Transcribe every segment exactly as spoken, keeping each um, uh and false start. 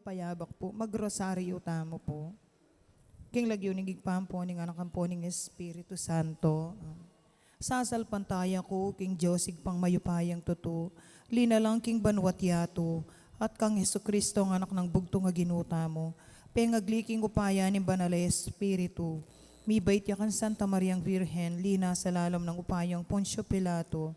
Payabak pu, magrosaryu tamu pu. King lagyu ning Ibpa, ampo ning Anak, ampo ning Espiritu Santo. Sasalpantaya ku king Dios Ibpang mayupayang tutu, linalang king banua't yatu, at kang Jesucristo a Anak nang bugtung a Ginu tamu, pengagli king upaya ning Banal a Espiritu, mibait ya kang Santa Mariang Birhen, linasa lalam nang upayang Poncio Pilato,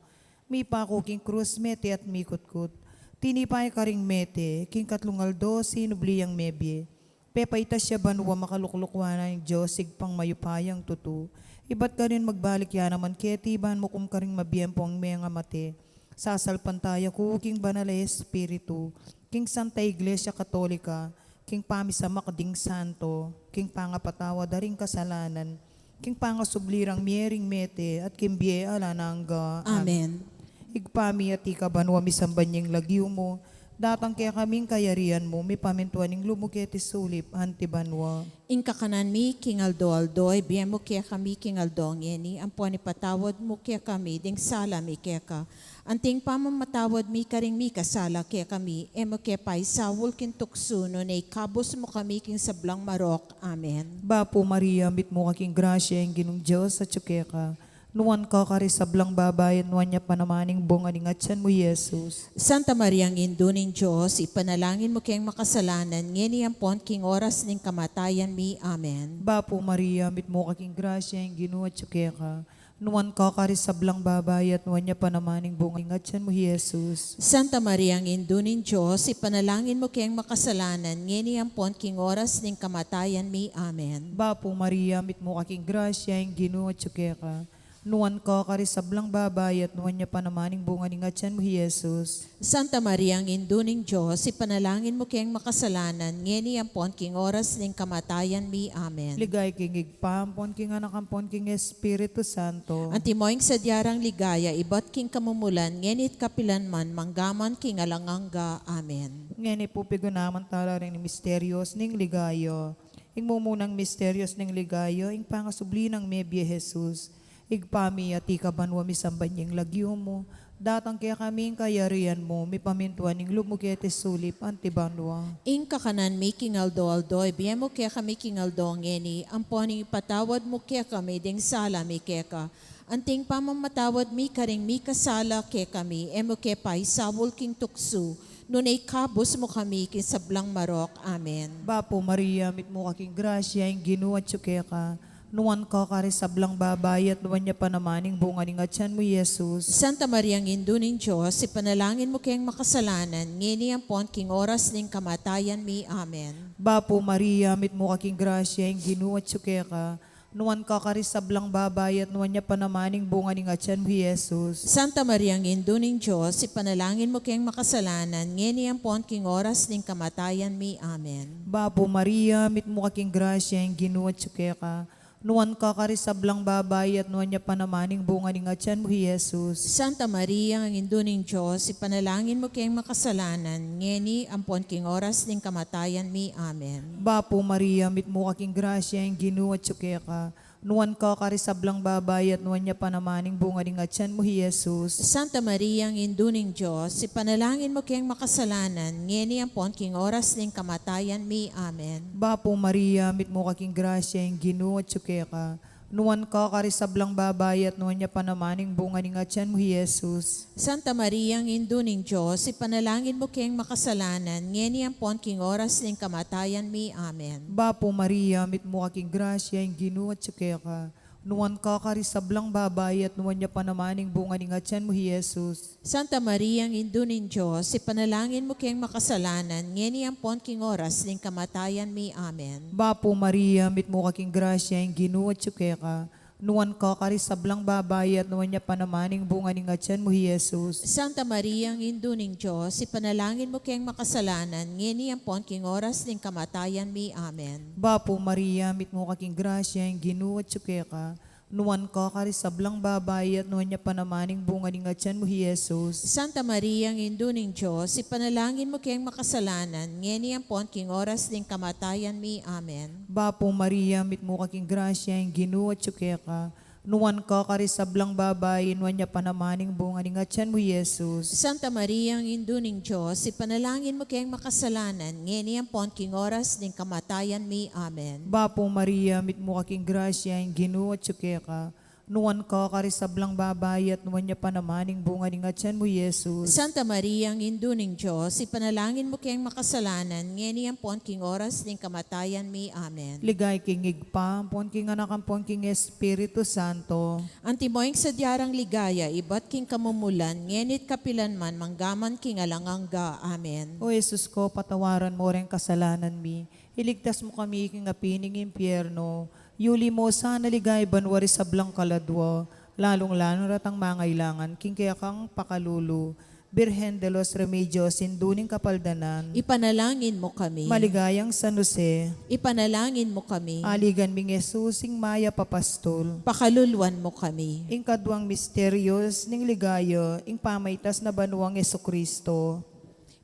mipaku king krus, mete at mikutkut. Tinipa ya karing mete, king katlung aldo sinubli yang mebie. Pepaitas ya banua, makalukluk wanan ning Dios Ibpang mayupayang tutu. Ibat karin magbalik ya naman keti ban mukum karing mabie ampong mengamate. Sasalpantaya ku king Banal a Espiritu, king Santa Iglesia Katolika, king pamisamak ding santo, king pangapatawad da ring kasalanan, king pangasubli rang mie ring mete, at king bie alang angga. Amen. Ibpa mi, atiu ka banua, misamban ya ing lagyu mu, datang kekami ing kayarian mu, mipamintuan ing lub mu keti sulip anti banua. Ing kakanan mi king aldo-aldo ibie mu kekami king aldo ngeni, ampon ipatawad mu kekami ding sala mi keka, anti ing pamamatawad mi karing mikasala kekami. E mu ke paisaul king tuksu, nune ikabus mu kami king sablang marok. Amen. Bapu Maria, mitmu ka king grasya, ing Ginung Dios atyu keka. Nuan ka karing sablang babai, at nuan ya pa naman ing bunga ning atyan mu, Jesus. Santa Mariang Indu ning Dios, ipanalangin mu keng makasalanan, ngeni ampon king oras ning kamatayan mi. Amen. Bapu Maria, mitmu ka king grasya, ing Ginu atyu keka. Nuan ka karing sablang babai, at nuan ya pa naman ing bunga ning atyan mu, Jesus. Santa Mariang Indu ning Dios, ipanalangin mu keng makasalanan, ngeni ampon king oras ning kamatayan mi. Amen. Bapu Maria, mitmu ka king grasya, ing Ginu atyu keka. Nuan ka karing sablang babai, at nuan ya pa naman ing bunga ning atyan mu, Jesus. Santa Mariang Indu ning Dios, ipanalangin mu keng makasalanan, ngeni ampon king oras ning kamatayan mi. Amen. Ligaya king Ibpa, ampon king Anak, ampon king Espiritu Santo. Antimo ing sadya rang ligaya ibat king kamumulan, ngeni't kapilan man, manggaman king alang angga. Amen. Ngeni pu, pigunaman tala ring misteryos ning ligaya. Ing mumunang misteryos ning ligaya, ing pangasubli nang mebie Jesus. Ibpa mi, atiu ka banua, misamban ya ing lagyu mu, datang kekami ing kayarian mu, mipamintuan ing lub mu keti sulip anti banua. Ing kakanan mi king aldo-aldo ibie mu kekami king aldo ngeni, ampon ipatawad mu kekami ding sala mi keka, anti ing pamamatawad mi karing mikasala kekami. E mu ke paisaul king tuksu, nune ikabus mu kami king sablang marok. Amen. Bapu Maria, mitmu ka king grasya, ing Ginu atyu keka. Nuan ka karing sablang babai, at nuan ya pa naman ing bunga ning atyan mu, Jesus. Santa Mariang Indu ning Dios, ipanalangin mu keng makasalanan, ngeni ampon king oras ning kamatayan mi. Amen. Bapu Maria, mitmu ka king grasya, ing Ginu atyu keka. Nuan ka karing sablang babai, at nuan ya pa naman ing bunga ning atyan mu, Jesus. Santa Mariang Indu ning Dios, ipanalangin mu keng makasalanan, ngeni ampon king oras ning kamatayan mi. Amen. Bapu Maria, mitmu ka king grasya, ing Ginu atyu keka. Nuan ka karing sablang babai, at nuan ya pa naman ing bunga ning atyan mu, Jesus. Santa Mariang Indu ning Dios, ipanalangin mu keng makasalanan, ngeni ampon king oras ning kamatayan mi. Amen. Bapu Maria, mitmu ka king grasya, ing Ginu atyu keka. Nuan ka karing sablang babai, at nuan ya pa naman ing bunga ning atyan mu, Jesus. Santa Mariang Indu ning Dios, ipanalangin mu keng makasalanan, ngeni ampon king oras ning kamatayan mi. Amen. Bapu Maria, mitmu ka king grasya, ing Ginu atyu keka. Nuan ka karing sablang babai, at nuan ya pa naman ing bunga ning atyan mu, Jesus. Santa Mariang Indu ning Dios, ipanalangin mu keng makasalanan, ngeni ampon king oras ning kamatayan mi. Amen. Bapu Maria, mitmu ka king grasya, ing Ginu atyu keka. Nuan ka karing sablang babai, at nuan ya pa naman ing bunga ning atyan mu, Jesus. Santa Mariang Indu ning Dios, ipanalangin mu keng makasalanan, ngeni ampon king oras ning kamatayan mi. Amen. Bapu Maria, mitmu ka king grasya, ing Ginu atyu keka. Nuan ka karing sablang babai, at nuan ya pa naman ing bunga ning atyan mu, Jesus. Santa Mariang Indu ning Dios, ipanalangin mu keng makasalanan, ngeni ampon king oras ning kamatayan mi. Amen. Bapu Maria, mitmu ka king grasya, ing Ginu atyu keka. Nuan ka karing sablang babai, at nuan ya pa naman ing bunga ning atyan mu, Jesus. Santa Mariang Indu ning Dios, ipanalangin mu keng makasalanan, ngeni ampon king oras ning kamatayan mi. Amen. Bapu Maria, mitmu ka king grasya, ing Ginu atyu keka. Nuan ka karing sablang babai, nuan ya pa naman ing bunga ning atian mu, Jesus. Santa Maria, Indu ning Dios, ipanalangin mu keng makasalanan, ngeni ampon king oras ning kamatayan mi. Amen. Bapu Maria, mitmu ka king grasya, ing Ginu atyu keka. Nuan ka karing sablang babai, at nuan ya pa naman ing bunga ning atian mu, Jesus. Santa Maria, Indu ning Dios, ipanalangin mu keng makasalanan, ngeni ampon king oras ning kamatayan mi. Amen. Ligaya king Ibpa, ampon king Anak, ampon king Espiritu Santo. Antimo ing sadya rang ligaya, ibat king kamumulan, ngeni't kapilan man, manggaman king alang angga. Amen. O Jesus ko, patawaran mo reng kasalanan mi, iligtas mu kami king api ning impyerno, yuli mu sana king banua ring sablang kaladua, lalung-lalu na retang mangailangan king kekang pakalulu. Birhen de los Remedios, Indu ning Kapaldanan. Ipanalangin mu kami. Maligayang San Jose. Ipanalangin mu kami. Aligan ming Jesus, ing mayap a pastul. Pakaluluan mu kami. Ing kaduang misterios ning ligaya, ing pamaitas na banua nang Jesucristo.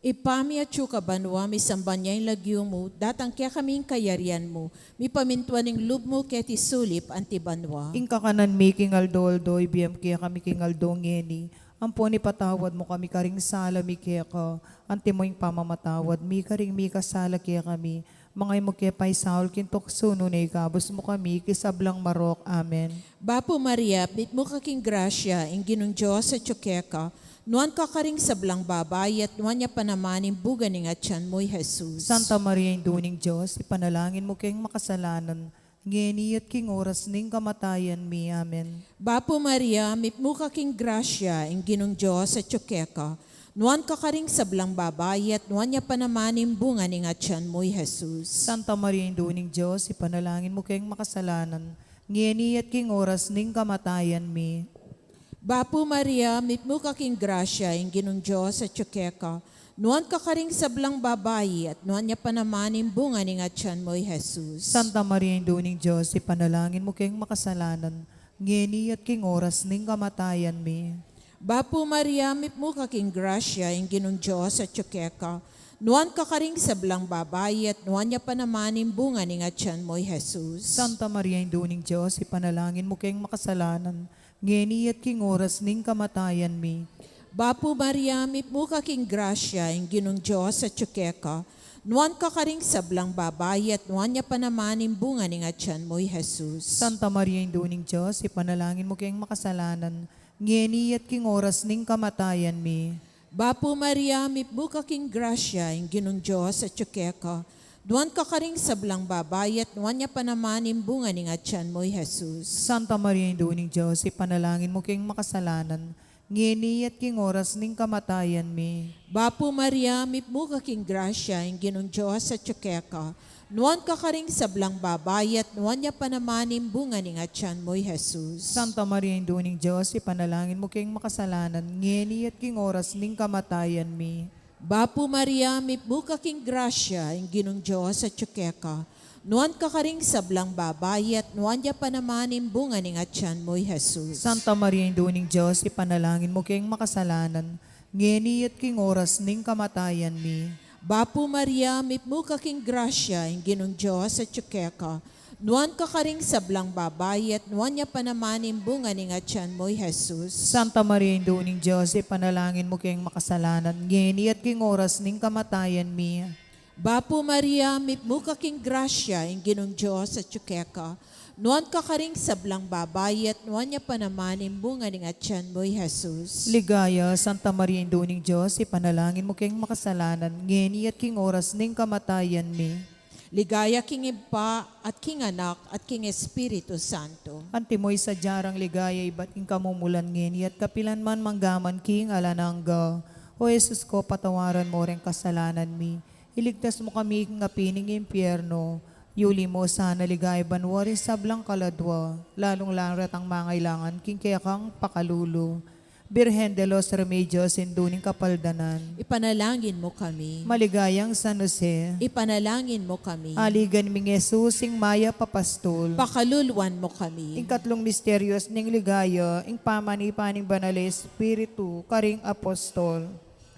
Ibpa mi atyu ka banua, misamban ya ing lagyu mu, datang kekami ing kayarian mu, mipamintuan ing lub mu keti sulip anti banua. Ing kakanan mi king aldo-aldo, ibie mu kekami king aldo ngeni, ampon ipatawad mu kami karing sala mi keka, antimo ing pamamatawad mi karing mikasala kekami. Manga e mu ke paisaul king tuksu, nune ikabus mu kami king sablang marok. Amen. Bapu Maria, mitmu ka king grasya, ing Ginung Dios atyu keka, nuan ka karing sablang babai, at nuan ya pa naman ing bunga ning atian mu, i Jesus. Santa Maria, Indu ning Dios, ipanalangin mu keng makasalanan, ngeni at king oras ning kamatayan mi. Amen. Bapu Maria, mitmu ka king grasya, ing Ginung Dios atyu keka. Nuan ka karing sablang babai, at nuan ya pa naman ing bunga ning atian mu, i Jesus. Santa Maria, Indu ning Dios, ipanalangin mu keng makasalanan, ngeni at king oras ning kamatayan mi. Bapu Maria, mitmu ka king grasya, ing Ginung Dios atyu keka. Nuan ka karing sablang babai, at nuan ya pa naman ing bunga ning atian mu, i Jesus. Santa Maria, Indu ning Dios, ipanalangin mu keng makasalanan, ngeni at king oras ning kamatayan mi. Bapu Maria, mitmu ka king grasya, ing Ginung Dios atyu keka. Nuan ka karing sablang babai, at nuan ya pa naman ing bunga ning atian mu, i Jesus. Santa Maria, Indu ning Dios, ipanalangin mu keng makasalanan, ngeni at king oras ning kamatayan mi. Bapu Maria, mitmu ka king grasya, ing Ginung Dios atyu keka. Nuan ka karing sablang babai, at nuan ya pa naman ing bunga ning atian mu, i Jesus. Santa Maria, Indu ning Dios, ipanalangin mu keng makasalanan, ngeni at king oras ning kamatayan mi. Bapu Maria, mitmu ka king grasya, ing Ginung Dios atyu keka. Nuan ka karing sablang babai, at nuan ya pa naman ing bunga ning atian mu, i Jesus. Santa Maria, Indu ning Dios, ipanalangin mu keng makasalanan, ngeni at king oras ning kamatayan mi. Bapu Maria, mitmu ka king grasya, ing Ginung Dios atyu keka. Nuan ka karing sablang babai, at nuan ya pa naman ing bunga ning atian mu, i Jesus. Santa Maria, Indu ning Dios, ipanalangin mu keng makasalanan, ngeni at king oras ning kamatayan mi. Bapu Maria, mitmu ka king grasya, ing Ginung Dios atyu keka. Nuan ka karing sablang babai, at nuan ya pa naman ing bunga ning atian mu, i Jesus. Santa Maria, Indu ning Dios, ipanalangin mu keng makasalanan, ngeni at king oras ning kamatayan mi. Bapu Maria, mitmu ka king grasya, ing Ginung Dios atyu keka. Nuan ka karing sablang babai, at nuan ya pa naman ing bunga ning atian mu, i Jesus. Santa Maria, Indu ning Dios, ipanalangin mu keng makasalanan, ngeni at king oras ning kamatayan mi. Bapu Maria, mitmu ka king grasya, ing Ginung Dios atyu keka. Nuan ka karing sablang babai, at nuan ya pa naman ing bunga ning atian mu, i Jesus. Ligaya, Santa Maria, Indu ning Dios, ipanalangin mu keng makasalanan, ngeni at king oras ning kamatayan mi. Ligaya king Ibpa, at king Anak, at king Espiritu Santo. Antimo ing sadya rang ligaya ibat king kamumulan, ngeni at kapilan man, manggaman king alang angga. O Jesus ko, patawaran mo reng kasalanan mi, iligtas mu kami king api ning impyerno, yuli mu sana king banua ring sablang kaladua, lalung-lalu na retang mangailangan king kekang pakalulu. Birhen de los Remedios, Indu ning Kapaldanan. Ipanalangin mu kami. Maligayang San Jose. Ipanalangin mu kami. Aligan ming Jesus, ing mayap a pastul. Pakaluluan mu kami. Ing katlung misterios ning ligaya, ing pamanipa ning Banal a Espiritu karing apostol.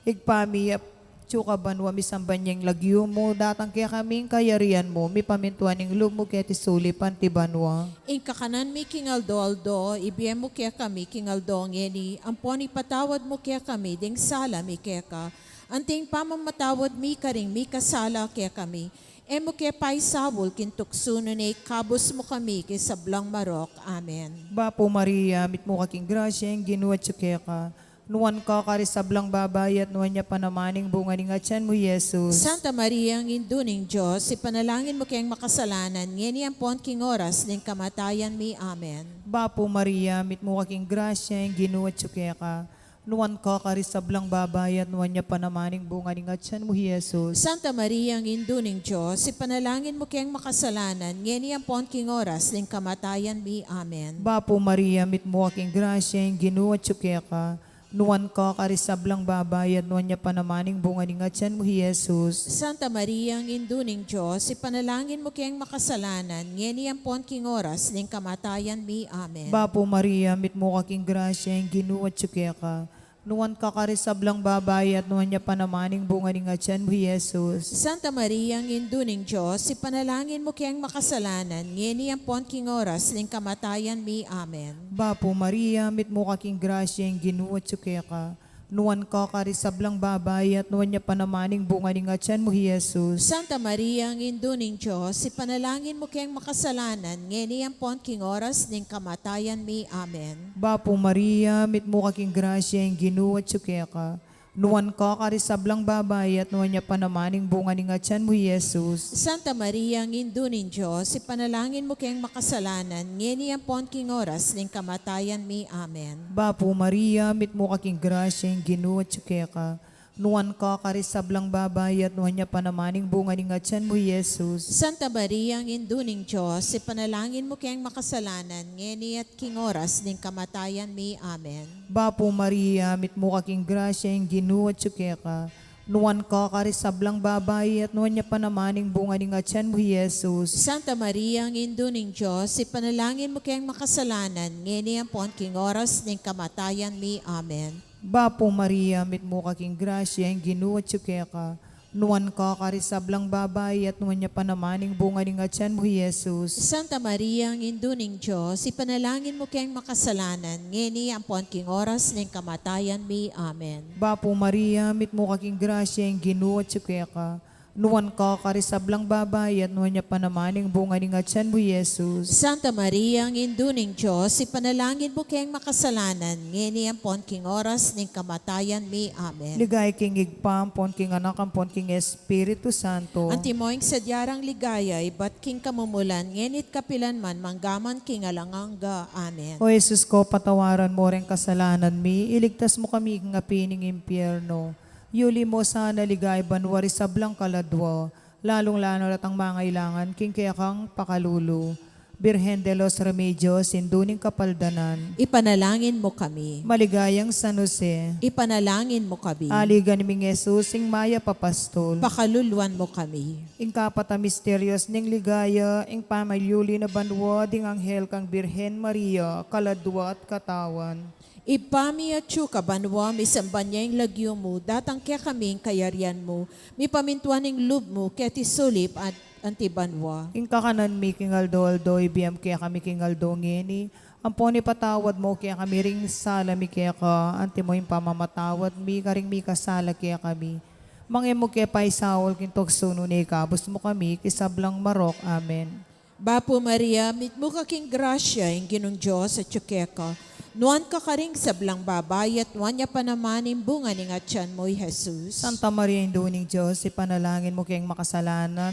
Ibpa mi, ap-, Atsu ka banua, misamban ya ing lagyu mu, datang kekami ing kayarian mu, mipamintuan ing lub mu keti sulip anti banua. Ing kakanan mi king aldo-aldo, ibie mu kekami king aldo ngeni, ampon ipatawad mu kekami ding sala mi keka, anti ing pamamatawad mi karing mikasala kekami. E mu ke paisaul king tuksu, nune ikabus mu kami king sablang marok. Amen. Bapu Maria, mitmu ka king grasya, ing Ginu atsu keka. Nuan ka karing sablang babai, at nuan ya pa naman ing bunga ning atyan mu, Jesus. Santa Maria, Indu ning Dios, ipanalangin mu keng makasalanan, ngeni ampon king oras ning kamatayan mi. Amen. Bapu Maria, mitmu ka king grasya, ing Ginu atsu keka. Nuan ka karing sablang babai, at nuan ya pa naman ing bunga ning atyan mu, Jesus. Santa Maria, Indu ning Dios, ipanalangin mu keng makasalanan, ngeni ampon king oras ning kamatayan mi. Amen. Bapu Maria, mitmu ka king grasya, ing Ginu atsu keka. Nuan ka karing sablang babai, at nuan ya pa naman ing bunga ning atyan mu, Jesus. Santa Maria, Indu ning Dios, ipanalangin mu keng makasalanan, ngeni ampon king oras ning kamatayan mi. Amen. Bapu Maria, mitmu ka king grasya, ing Ginu atsu keka. Nuan ka karing sablang babai, at nuan ya pa naman ing bunga ning atyan mu, Jesus. Santa Maria, Indu ning Dios, ipanalangin mu keng makasalanan, ngeni ampon king oras ning kamatayan mi. Amen. Bapu Maria, mitmu ka king grasya, ing Ginu atsu keka. Nuan ka karing sablang babai, at nuan ya pa naman ing bunga ning atyan mu, Jesus. Santa Maria, Indu ning Dios, ipanalangin mu keng makasalanan, ngeni ampon king oras ning kamatayan mi. Amen. Bapu Maria, mitmu ka king grasya, ing Ginu atsu keka. Nuan ka karing sablang babai, at nuan ya pa naman ing bunga ning atyan mu, Jesus. Santa Maria, Indu ning Dios, ipanalangin mu keng makasalanan, ngeni ampon king oras ning kamatayan mi. Amen. Bapu Maria, mitmu ka king grasya, ing Ginu atsu keka. Nuan ka karing sablang babai, at nuan ya pa naman ing bunga ning atyan mu, Jesus. Santa Maria, Indu ning Dios, ipanalangin mu keng makasalanan, ngeni at king oras ning kamatayan mi. Amen. Bapu Maria, mitmu ka king grasya, ing Ginu atsu keka. Nuan ka karing sablang babai, at nuan ya pa naman ing bunga ning atyan mu, Jesus. Santa Maria, Indu ning Dios, ipanalangin mu keng makasalanan, ngeni ampon king oras ning kamatayan mi. Amen. Bapu Maria, mitmu ka king grasya, ing Ginu atsu keka. Nuan ka karing sablang babai, at nuan ya pa naman ing bunga ning atyan mu, Jesus. Santa Maria, Indu ning Dios, ipanalangin mu keng makasalanan, ngeni ampon king oras ning kamatayan mi. Amen. Bapu Maria, mitmu ka king grasya, ing Ginu atsu keka. Nuan ka karing sablang babai, at nuan ya pa naman ing bunga ning atyan mu, Jesus. Santa Maria, Indu ning Dios, ipanalangin mu keng makasalanan, ngeni ampon king oras ning kamatayan mi. Amen. Ligaya king Ibpa, ampon king Anak, ampon king Espiritu Santo. Antimo ing sadya rang ligaya, ibat king kamumulan, ngeni't kapilan man, manggaman king alang angga. Amen. O Jesus ko, patawaran mu reng kasalanan mi, iligtas mu kami king api ning impyerno. Yuli mu sana king banua ring sablang kaladua, lalung-lalu na retang mangailangan king kekang pakalulu. Birhen de los Remedios, Indu ning Kapaldanan. Ipanalangin mu kami. Maligayang San Jose. Ipanalangin mu kami. Aligan ming Jesus, ing mayap a pastul. Pakaluluan mu kami. Ing kapat a misterios ning ligaya, ing pamanyuli na banua ding anghel kang Birhen Maria, kaladua at katawan. Ibpa mi atsu ka banua, misamban ya ing lagyu mu, datang kekami ing kayarian mu, mipamintuan ing lub mu keti sulip at anti banua. Ing kakanan mi king aldo-aldo, ibie mu kekami king aldo ngeni, ampon ipatawad mu kekami ring sala mi keka, antimo ing pamamatawad mi karing mikasala kekami. Manga e mu ke paisaul king tuksu, nune ikabus mu kami king sablang marok. Amen. Bapu Maria, mitmu ka king grasya, ing Ginung Dios atsu keka. Nuan ka karing sablang babai, at nuan ya pa naman ing bunga ning atyan mu, i Jesus. Santa Maria, Indu ning Dios, ipanalangin mu keng makasalanan,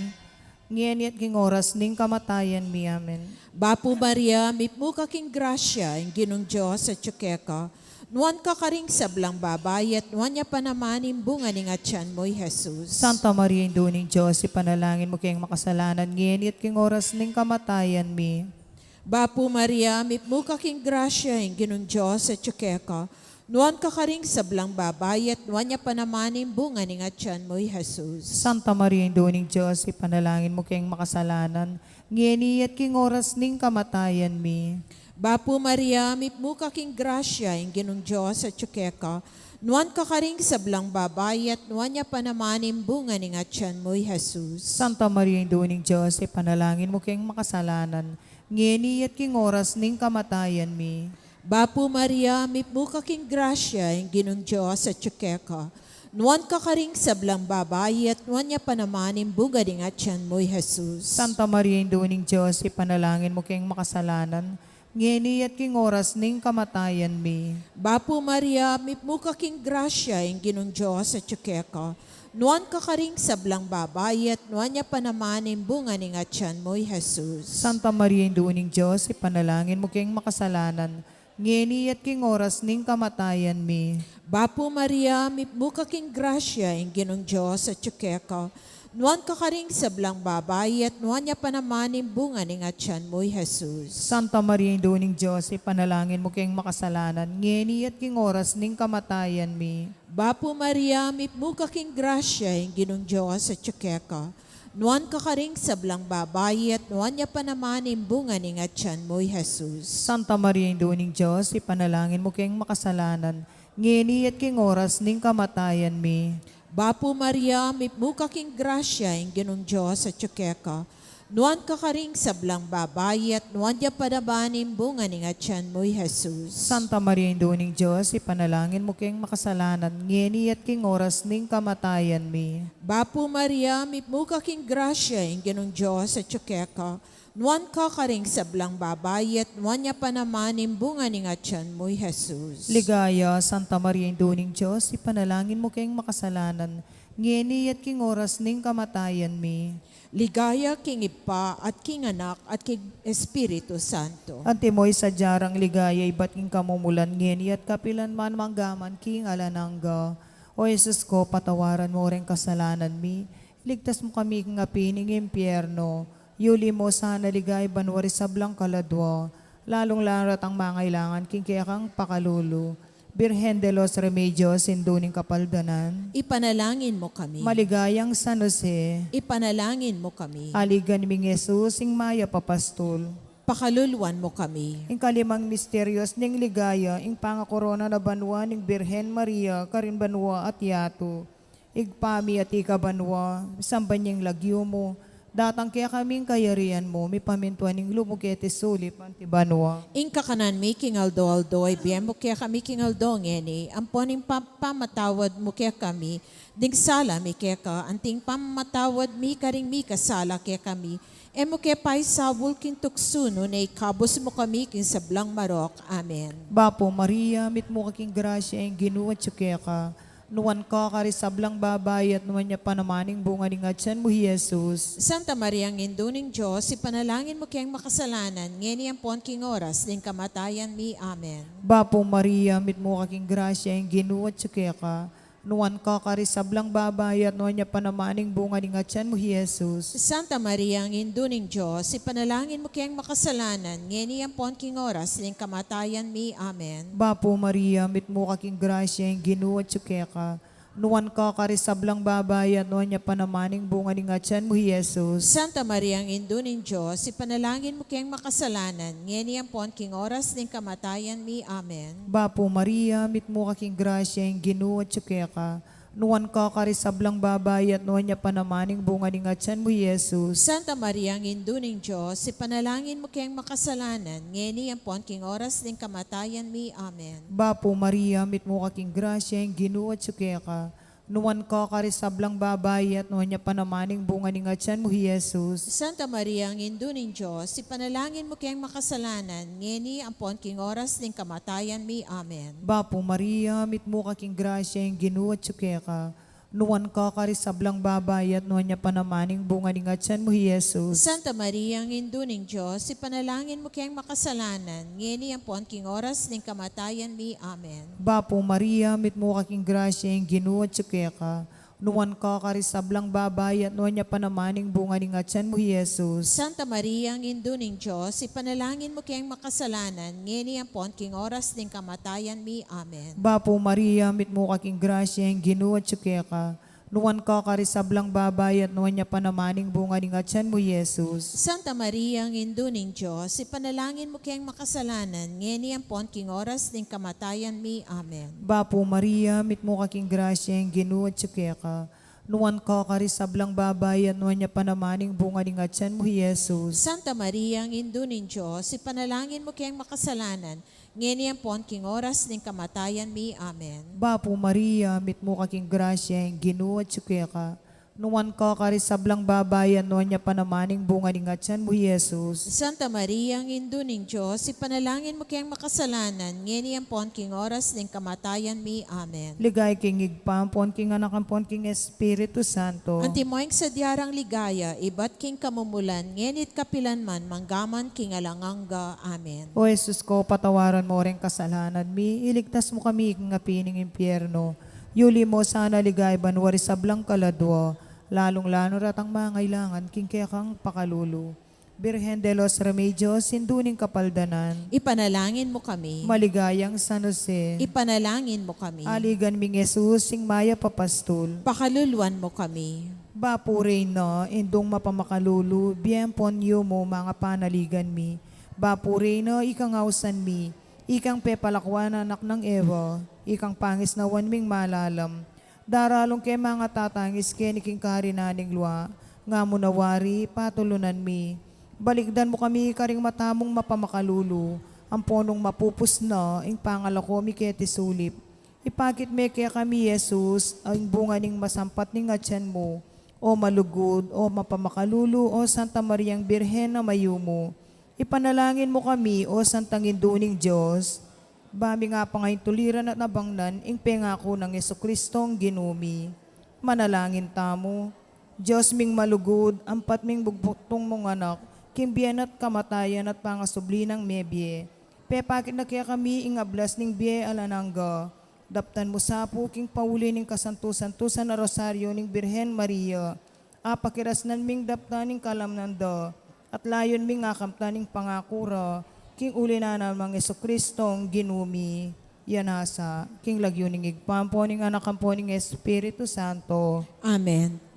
ngeni at king oras ning kamatayan mi. Amen. Bapu Maria, mitmu ka king grasya, ing Ginung Dios atsu keka. Nuan ka karing sablang babai, at nuan ya pa naman ing bunga ning atyan mu, i Jesus. Santa Maria, Indu ning Dios, ipanalangin mu keng makasalanan, ngeni at king oras ning kamatayan mi. Bapu Maria, mitmu ka king grasya, ing Ginung Dios atsu keka. Nuan ka karing sablang babai, at nuan ya pa naman ing bunga ning atyan mu, i Jesus. Santa Maria, Indu ning Dios, ipanalangin mu keng makasalanan, ngeni at king oras ning kamatayan mi. Bapu Maria, mitmu ka king grasya, ing Ginung Dios atsu keka. Nuan ka karing sablang babai, at nuan ya pa naman ing bunga ning atyan mu, i Jesus. Santa Maria, Indu ning Dios, ipanalangin mu keng makasalanan, ngeni at king oras ning kamatayan mi. Bapu Maria, mipnu ka king grasya, ing Ginung Dios atyu keka. Nuan ka karing sablang babai, at nuan ya pa naman ing bunga ning atyan mu, i Jesus. Santa Maria, Indu ning Dios, ipanalangin mu keng makasalanan, ngeni at king oras ning kamatayan mi. Bapu Maria, mipnu ka king grasya, ing Ginung Dios atyu keka. Nuan ka karing sablang babai, at nuan ya pa naman ing bunga ning atyan mu, i Jesus. Santa Maria, Indu ning Dios, ipanalangin mu keng makasalanan, ngeni at king oras ning kamatayan mi. Bapu Maria, mipnu ka king grasya, ing Ginung Dios atyu keka. Nuan ka karing sablang babai, at nuan ya pa naman ing bunga ning atyan mu, i Jesus. Santa Maria, Indu ning Dios, ipanalangin mu keng makasalanan, ngeni at king oras ning kamatayan mi. Bapu Maria, mipnu ka king grasya, ing Ginung Dios atyu keka. Nuan ka karing sablang babai, at nuan ya pa naman ing bunga ning atyan mu, i Jesus. Santa Maria, Indu ning Dios, ipanalangin mu keng makasalanan, ngeni at king oras ning kamatayan mi. Bapu Maria, mipnu ka king grasya, ing Ginung Dios atyu keka. Nuan ka karing sablang babai, at nuan ya pa naman ing bunga ning atyan mu, i Jesus. Santa Maria, Indu ning Dios, ipanalangin mu keng makasalanan, ngeni at king oras ning kamatayan mi. Bapu Maria, mipnu ka king grasya, ing Ginung Dios atyu keka. Nuan ka karing sablang babai, at nuan ya pa naman ing bunga ning atyan mu, i Jesus. Ligaya, Santa Maria, Indu ning Dios, ipanalangin mu keng makasalanan, ngeni at king oras ning kamatayan mi. Ligaya king Ibpa, at king Anak, at king Espiritu Santo. Antimo ing sadya rang ligaya ibat king kamumulan, ngeni at kapilan man, mangga man king alang angga. O Jesus ko, patawaran mu reng kasalanan mi, iligtas mu kami king api ning impyerno, yuli mu sana ligaya banua ring sablang kaladua, lalung-lalu na retang mangailangan king kekang pakalulu. Birhen de los Remedios, Indu ning Kapaldanan, ipanalangin mu kami. Maligayang San Jose, ipanalangin mu kami. Aligan ming Jesus, ing mayap a pastul, pakaluluan mu kami. Ing kalimang misterios ning ligaya, ing pangakorona na banua ning Birhen Maria karin banua at yatu. Ibpa mi, atiu ka banua, misamban ya ing lagyu mu, datang kekami ing kayarian mu, mipamintuan ing lub mu keti sulip anti banua. Ing kakanan mi king aldo-aldo ibie mu kekami king aldo ngeni, ampon ing pa-, pamatawad mu kekami ding sala mi keka, anti ing pamamatawad mi karing mikasala kekami. E mu ke paisaul king tuksu, nune ikabus mu kami king sablang marok. Amen. Bapu Maria, mitmu ka king grasya, ing Ginu atyu keka. Nuan ka karing sablang babai, at nuan ya pa naman ing bunga ning atyan mu, i Jesus. Santa Maria, Indu ning Dios, ipanalangin mu keng makasalanan, ngeni ampon king oras ning kamatayan mi. Amen. Bapu Maria, mitmu ka king grasya, ing Ginu atyu keka. Nuan ka karing sablang babai, at nuan ya pa naman ing bunga ning atyan mu, i Jesus. Santa Maria, Indu ning Dios, ipanalangin mu keng makasalanan, ngeni ampon king oras ning kamatayan mi. Amen. Bapu Maria, mitmu ka king grasya, ing Ginu atyu keka. Nuan ka karing sablang babai, at nuan ya pa naman ing bunga ning atyan mu, i Jesus. Santa Maria, Indu ning Dios, ipanalangin mu keng makasalanan, ngeni ampon king oras ning kamatayan mi. Amen. Bapu Maria, mitmu ka king grasya, ing Ginu atyu keka. Nuan ka karing sablang babai, at nuan ya pa naman ing bunga ning atyan mu, i Jesus. Santa Maria, Indu ning Dios, ipanalangin mu keng makasalanan, ngeni ampon king oras ning kamatayan mi. Amen. Bapu Maria, mitmu ka king grasya, ing Ginu atyu keka. Nuan ka karing sablang babai, at nuan ya pa naman ing bunga ning atyan mu, i Jesus. Santa Maria, Indu ning Dios, ipanalangin mu keng makasalanan, ngeni ampon king oras ning kamatayan mi. Amen. Bapu Maria, mitmu ka king grasya, ing Ginu atyu keka. Nuan ka karing sablang babai, at nuan ya pa naman ing bunga ning atyan mu, i Jesus. Santa Maria, Indu ning Dios, ipanalangin mu keng makasalanan, ngeni ampon king oras ning kamatayan mi. Amen. Bapu Maria, mitmu ka king grasya, ing Ginu atyu keka. Nuan ka karing sablang babai, at nuan ya pa naman ing bunga ning atyan mu, i Jesus. Santa Maria, Indu ning Dios, ipanalangin mu keng makasalanan, ngeni ampon king oras ning kamatayan mi. Amen. Bapu Maria, mitmu ka king grasya, ing Ginu atyu keka. Nuan ka karing sablang babai, at nuan ya pa naman ing bunga ning atian mu, Jesus. Santa Maria, Indu ning Dios, ipanalangin mu keng makasalanan, ngeni ampon king oras ning kamatayan mi. Amen. Bapu Maria, mitmu ka king grasya, ing Ginu atyu keka. Nuan ka karing sablang babai, at nuan ya pa naman ing bunga ning atian mu, Jesus. Santa Maria, Indu ning Dios, ipanalangin mu keng makasalanan, ngeni ampon king oras ning kamatayan mi. Amen. Bapu Maria, mitmu ka king grasya, ing Ginu atyu keka. Nuan ka karing sablang babai, at nuan ya pa naman ing bunga ning atian mu, Jesus. Santa Maria, Indu ning Dios, ipanalangin mu keng makasalanan, ngeni ampon king oras ning kamatayan mi. Amen. Ligaya king Ibpa, ampon king Anak, ampon king Espiritu Santo. Antimo ing sadya rang ligaya, ibat king kamumulan, ngeni at kapilan man, mangga man king alang angga. Amen. O Jesus ko, patawaran mu ring kasalanan mi, iligtas mu kami king api ning impyerno, yuli mu sana ligaya banua ring sablang kaladua, lalung-lalu na retang mangailangan king kekang pakalulu. Birhen de los Remedios, Indu ning Kapaldanan. Ipanalangin mu kami. Maligayang San Jose. Ipanalangin mu kami. Aligan ming Jesus, ing mayap a pastul. Pakaluluan mu kami. Bapu Reyna, Indung mapamakalulu, bie ampon yumu, mangapanaligan mi. Bapu Reyna, ikang ausan mi, ikang pepalakuan a anak nang Eva, ikang pangisnawan ming malalam. Daralung ke mangatatangis keni king karinan ning lua, nga mu na wari patulunan mi. Balikdan mu kami karing mata mung mapamakalulu, ampon nung mapupus na ing pangalako mi keti sulip, ipakit me kekami i Jesus, ing bunga ning masampat ning atian mu. O malugud, o mapamakalulu, o Santa Mariang Birhen a mayumu, ipanalangin mu kami, o Santang Indu ning Dios, ba ming apangaintuliran at abangnan ing pengaku nang Jesucristong Ginu mi. Manalangin tamu. Dios ming malugud, ampat ming bugtung mung Anak, king bie na at kamatayan at pangasubli nang mebie, pepakit na kekami ing ablas ning bie alang angga. Daptan mu sa pu king pauli ning kasantu-santusan a Rosario ning Birhen Maria, apakirasnan ming daptan ing kalamnan da, at layun ming akamtan ing pangaku ra, king uli na nang Jesucristong Ginu mi. Iya na sa, king lagyu ning Ibpa, ampo ning Anak, ampo ning Espiritu Santo. Amen.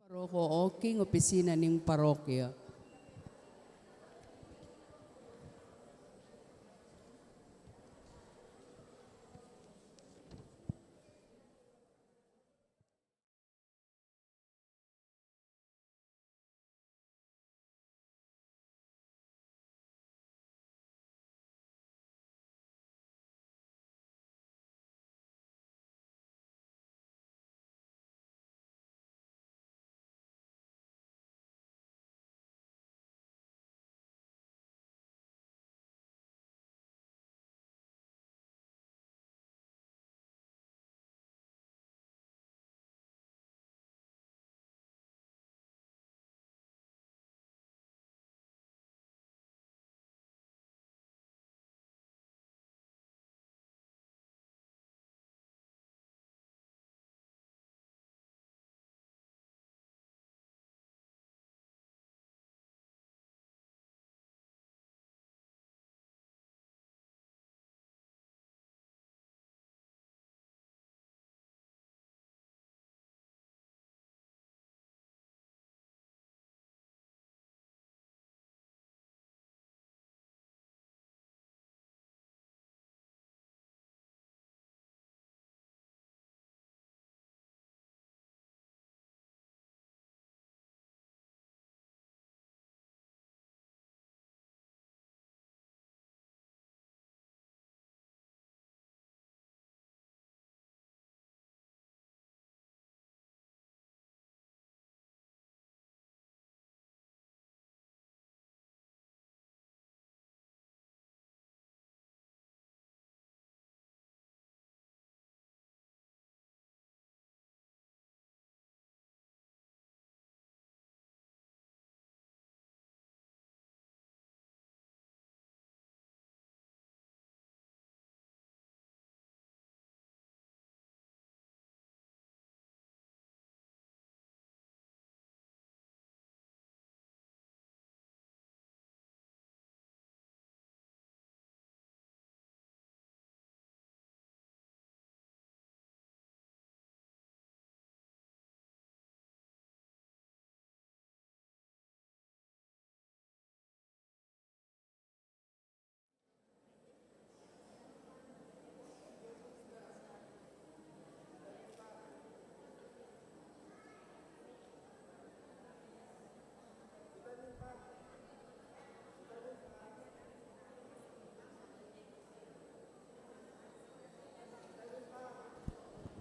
Roko Oking, opisina ning parokya.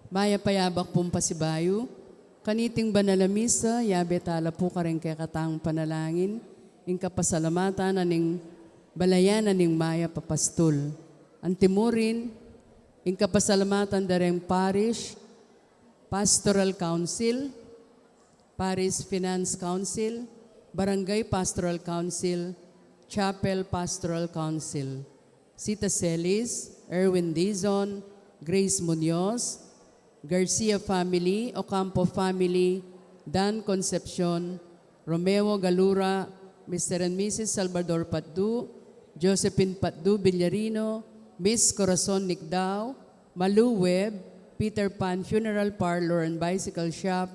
Mayap a yabak pung pasibayu. Kaniting banal a misa, yabe tala pu karing kekatang panalangin, ing kapasalamatan na ning balayan na ning mayap a pastul. Antimurin, ing kapasalamatan da reng Parish Pastoral Council, Parish Finance Council, Barangay Pastoral Council, Chapel Pastoral Council. Sita Celis, Erwin Dizon, Grace Munoz, Garcia family, Ocampo family, Dan Concepcion, Romeo Galura, Mister and Missus Salvador Patdu, Josephine Patdu Villarino, Miss Corazon Nicdao, Malu Webb, Peter Pan Funeral Parlor and Bicycle Shop,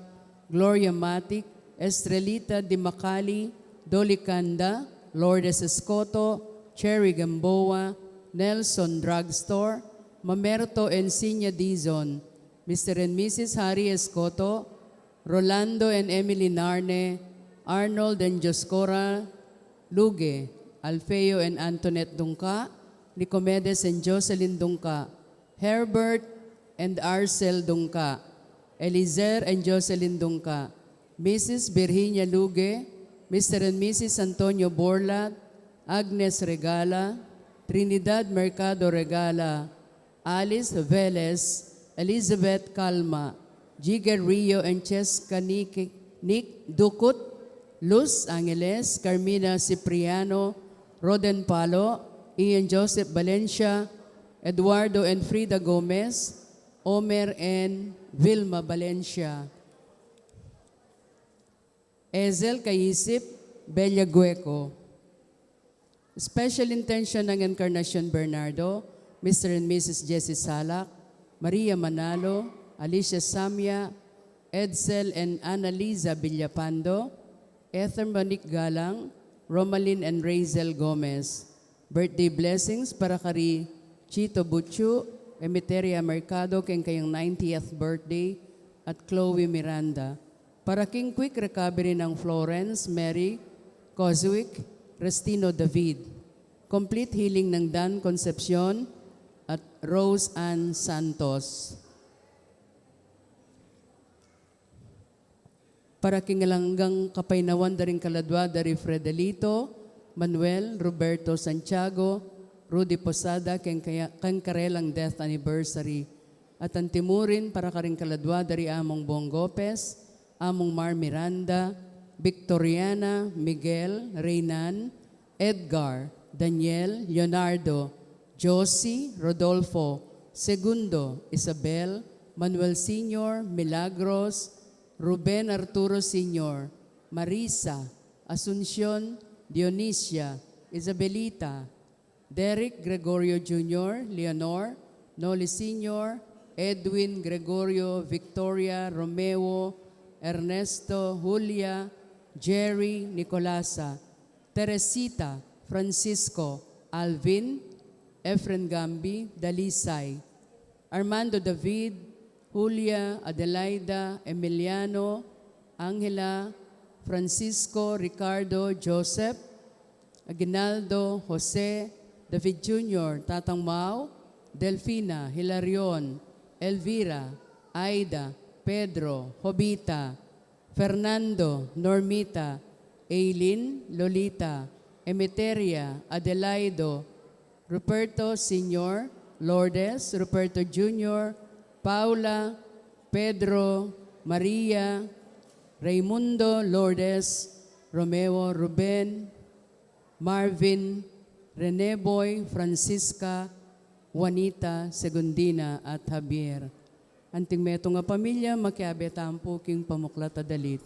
Gloria Matic, Estrelita Dimacali, Dolly Canda, Lourdes Escoto, Cherry Gamboa, Nelson Drugstore, Mamerto and Sinya Dizon, Mister and Missus Harry Escoto, Rolando and Emily Narne, Arnold and Dioscora Luge, Alfeo and Antoinette Dungca, Nicomedes and Jocelyn Dungca, Herbert and Arcel Dungca, Elizer and Jocelyn Dungca, Missus Virginia Luge, Mister and Missus Antonio Borlat, Agnes Regala, Trinidad Mercado Regala, Alice Velez, Elizabeth Calma, Jigger Rio and Cheska Nick, Nick Ducut, Luz Angeles, Carmina Cipriano, Roden Palo, Ian Joseph Valencia, Eduardo and Frida Gomez, Omer and Vilma Valencia. Ezel Kaisip, Belia Gueco. Special intention ng Encarnacion Bernardo, Mister and Missus Jessie Salak, Maria Manalo, Alicia Samia, Edsel and Annalisa Villapando, Ether Monique Galang, Romalyn and Razel Gomez. Birthday blessings para kari Chito Buchu, Emeteria Mercado, keng kayang ninetieth birthday, at Chloe Miranda. Para king quick recovery nang Florence, Mary, Coswick, Restino David. Complete healing nang Dan Concepcion at Rose Ann Santos. Para king alang anggang kapaynawan da ring kaladwa da ri Fredelito, Manuel, Roberto Santiago, Rudy Posada, keng kaya-, keng karelang death anniversary. At antimurin para karing kaladwa da ri Among Bong Gopez, Among Mar Miranda, Victoriana, Miguel, Reynan, Edgar, Daniel, Leonardo, Josie, Rodolfo, Segundo, Isabel, Manuel Senior, Milagros, Ruben Arturo Senior, Marisa, Asuncion, Dionisia, Isabelita, Derek Gregorio Junior, Leonor, Noli Senior, Edwin Gregorio, Victoria, Romeo, Ernesto, Julia, Jerry, Nicolasa, Teresita, Francisco, Alvin, Efren Gambi, Dalisay, Armando David, Julia, Adelaida, Emiliano, Angela, Francisco, Ricardo, Joseph, Aguinaldo, Jose, David Junior, Tatang Mau, Delfina, Hilarion, Elvira, Aida, Pedro, Jovita, Fernando, Normita, Aileen, Lolita, Emeteria, Adelaido, Ruperto Senior, Lourdes, Ruperto Junior, Paula, Pedro, Maria, Raimundo, Lourdes, Romeo, Ruben, Marvin, Rene Boy, Francisca, Juanita, Segundina, at Javier. Anting metung a pamilya, makiabe tamu pu king pamuklat a dalit.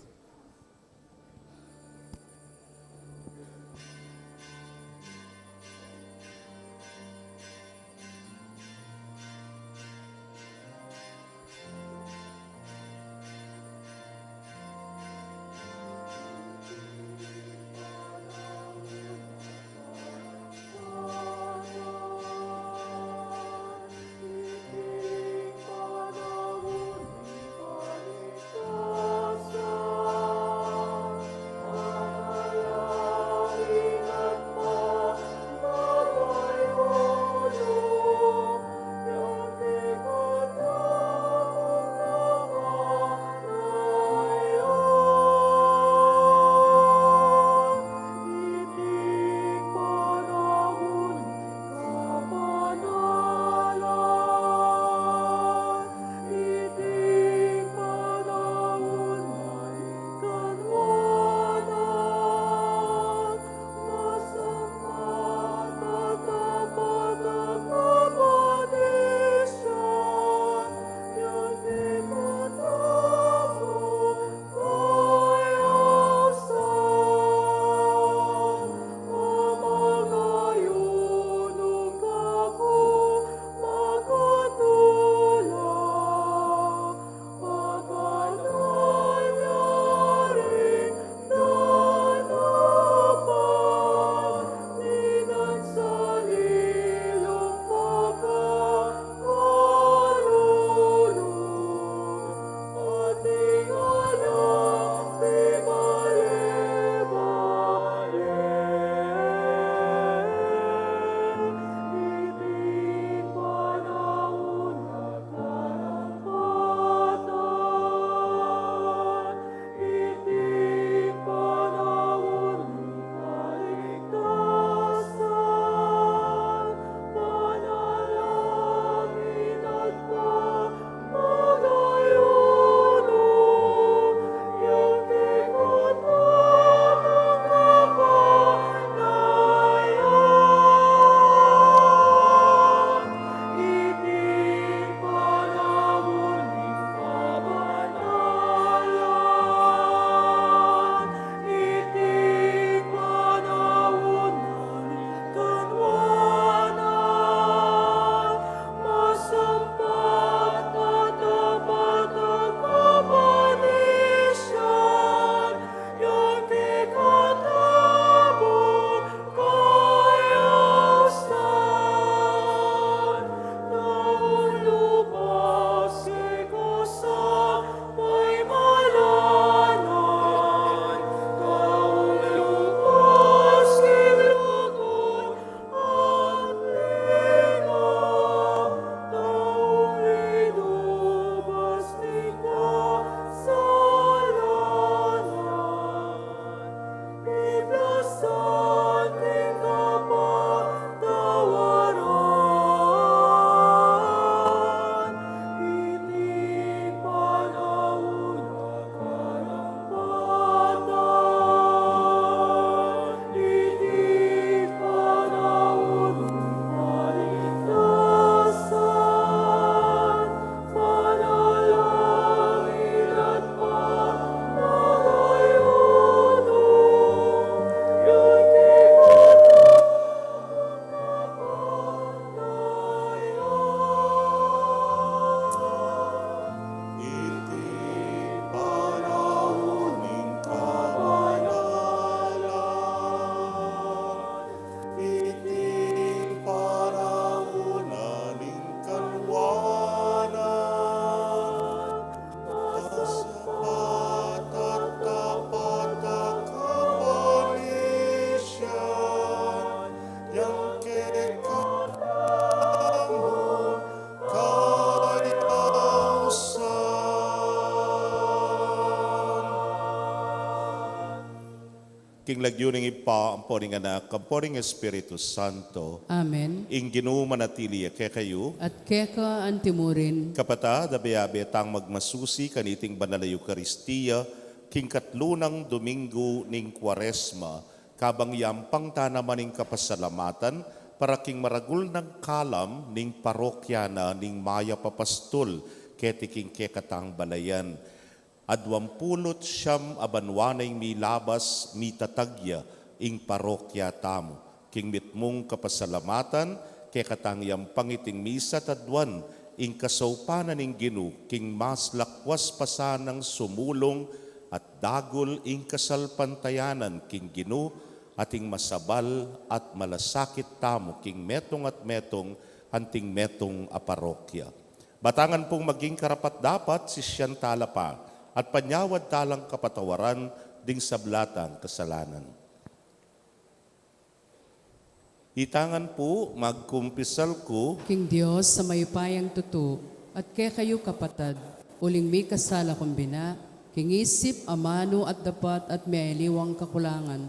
King lagyu ning Ibpa, ampo ning Anak, ampo ning Espiritu Santo. Amen. Ing Ginu manatili ya kekayu. At keka antimurin. Kapatad, abe-abe tang magmasusi kaniting banal a Eukaristia, king katlu nang Domingo ning Kuaresma, kabang yampang ta naman ing kapasalamatan, para king maragul nang kalam ning parokya na ning Mayap a Pastul, keti king kekatang balayan. Aduang pulu't siam a banua na ing milabas, mitatag ya ing parokya tamu. King mitmung kapasalamatan, kekatang yampang iting misa at aduan ing kasaupan na ning Ginu, king mas lakwas pa sanang sumulung at dagul ing kasalpantayanan king Ginu, at ing masabal at malasakit tamu king metung at metung, anting metung a parokya. Batangan pung maging karapat-dapat, sisian tala pa, at panyawad talang kapatawaran ding sabla tang kasalanan. Itangan pu, magkumpisal ku king Dios a mayupayang tutu, at kekayu kapatad, uling mikasala kung bina, king isip, amanu at dapat at miyaliwang kakulangan.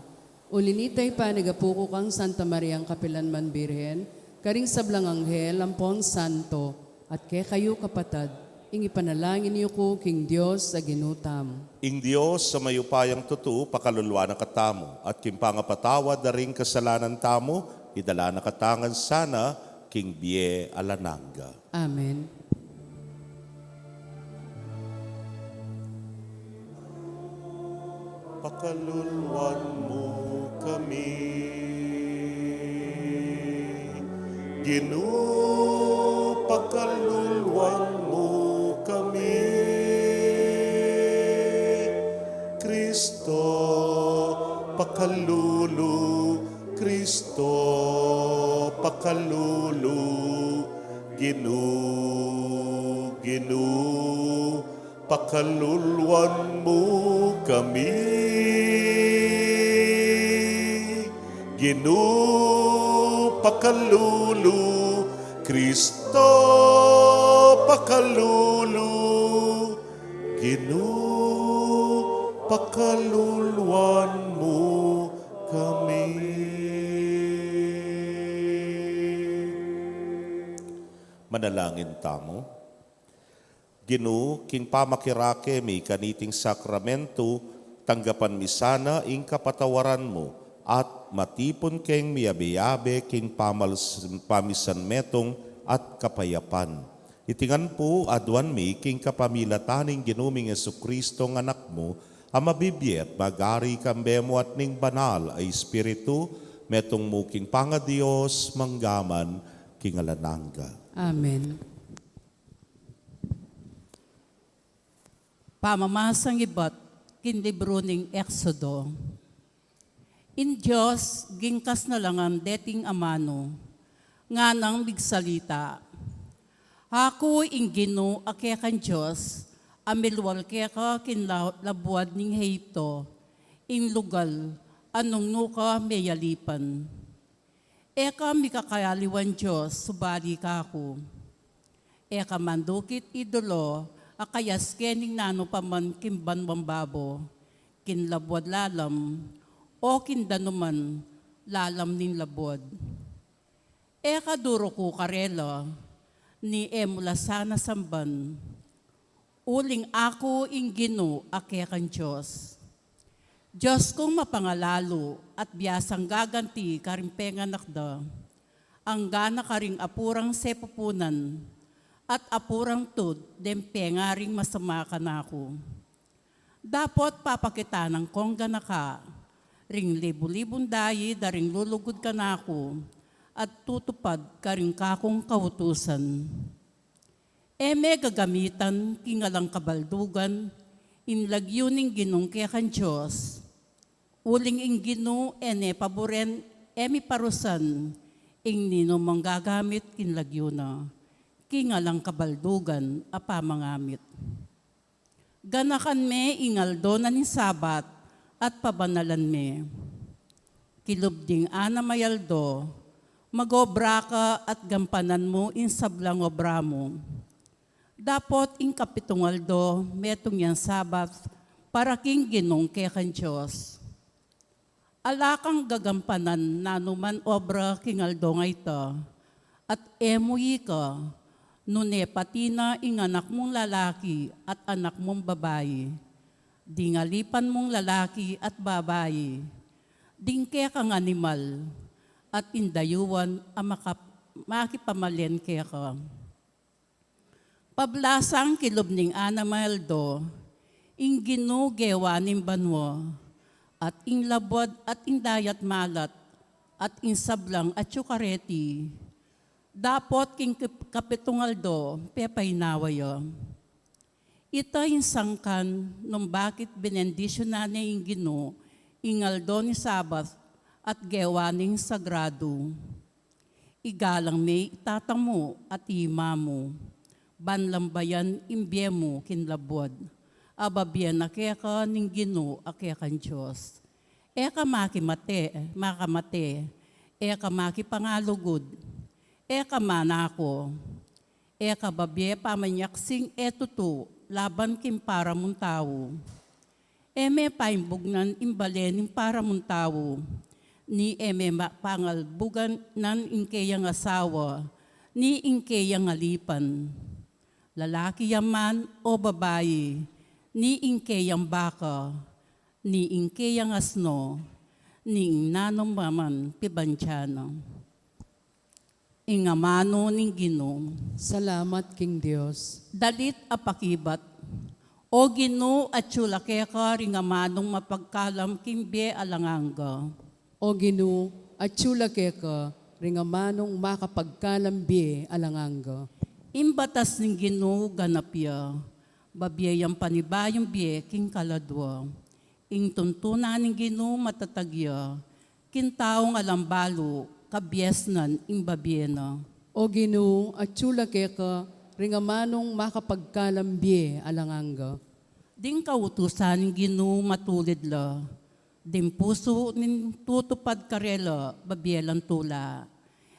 Uli nita, ipanigapu ku kang Santa Mariang kapilanman Birhen, karing sablang anghel ampon santo, at kekayu kapatad, ing ipanalangin yu ku king Dios a Ginu tamu. Ing Dios a mayupayang tutu, pakaluluan na katamu, at king pangapatawad da ring kasalanan tamu, idala na katamu ngan sana king bie alang angga. Amen. Pakaluluan mu kami, Ginu, pakaluluan mu kami, Kristo, pakalulu, Kristo, pakalulu, Ginu, Ginu, pakaluluan mu kami. Ginu, pakalulu, Kristo, pakalulu, Ginu, pakaluluan mu kami. Manalangin tamu. Ginu, king pamakirake mi kaniting sakramentu, tanggapan mi sana ing kapatawaran mu, at matipun keng miyabe-yabe king pamal-, pamisan metung at kapayapan. Iti ngan pu aduan mi king kapamilatan ning Ginu ming Jesucristo a Anak mu, a mabibie at mag-ari kambe mu at ning Banal a Espiritu, metung mu king pangaDios, mangga man king alang angga. Amen. Pamamasang ibat king libru ning Exodo. Ing Dios gingkas na la ngan deting amanu, nganang migsalita, Aku ing Ginu a kekang Dios, a milwal keka king la-, labuad ning Egipto, ing lugal a nung nu ka meyalipan. E ka mikakayaliwang Dios subali kaku. E ka mandukit idolo a kayas ke ning nanu pa man king banuang babo, king labuad lalam, o king danuman lalam ning labuad. E ka duruku karela, ni e mu la sana samban. Uling aku ing Ginu a kekang Dios. Dios kung mapangalalu at biasang gaganti karing penganak da, anggana karing apu rang sepupunan, at apu rang tud deng pengaring masama kanaku. Dapot papakitanan kong ganaka ring libu-libung dayi da ring lulugud kanaku, at tutupad karing kakung kautusan. E me gagamitan king alang kabaldugan ing lagyu ning Ginung kekang Dios. Uling ing Ginu e ne paburen, e miparusan ing ninumang gagamit king lagyu na king alang kabaldugan a pamangamit. Ganakan me ing aldo na ning Sabat at pabanalan me. Kilub ding anam a aldo, mag-obra ka at gampanan mu ing sablang obra mu. Dapot ing kapitung aldo, metung yang Sabat para king Ginung kekang Dios. Ala kang gagampanan nanuman obra king aldo a ita, at e mu ika, nune pati na ing anak mung lalaki at anak mung babai, ding alipan mung lalaki at babai, ding kekang animal, at ing dayuan a makap-, makipamalen keka. Pablasang kilub ning anam a aldo, ing Ginu gewa ning banua, at ing labuad at ing dayat malat, at ing sablang atyu kareti, dapot king kap-, kapitung aldo, pepainawa ya. Ita ing sangkan nung bakit binendisyunan ne ing Ginu ing aldo ning Sabat at gewa neng sagradu. Igalang me i tata mu at i ima mu, ban lambayan ing bie mu king labuad a babie na keka ning Ginu a kekang Dios. E ka makimate, makamate, e ka makipangalugud, e ka manako, e ka babie pamanyaksing e tutu laban king para mung tau. E me paimbugnan ing bale ning para mung tau, ni e me ma-, pangalbugan nan ing keyang asawa, ni ing keyang alipan. Lalaki ya man o babai, ni ing keyang baka, ni ing keyang asno, ni ing nanung maman pibandian na. Ing amanu ning Ginu. Salamat king Dios. Dalit a pakibat. O Ginu, atyu la keka ring amanung mapagkalam king bie alang angga. O Ginu, atyu la keka ring amanung makapagkalam bie alang angga. Ing batas ning Ginu ganap ya, babie yang panibayung bie king kaladua. Ing tuntunan ning Ginu matatag ya, king taung alang balu, kabiasnan ing babie na. O Ginu, atyu la keka ring amanung makapagkalam bie alang angga. Ding kautusan ning Ginu matulid la, ding pusu ning tutupad karela babie lang tula.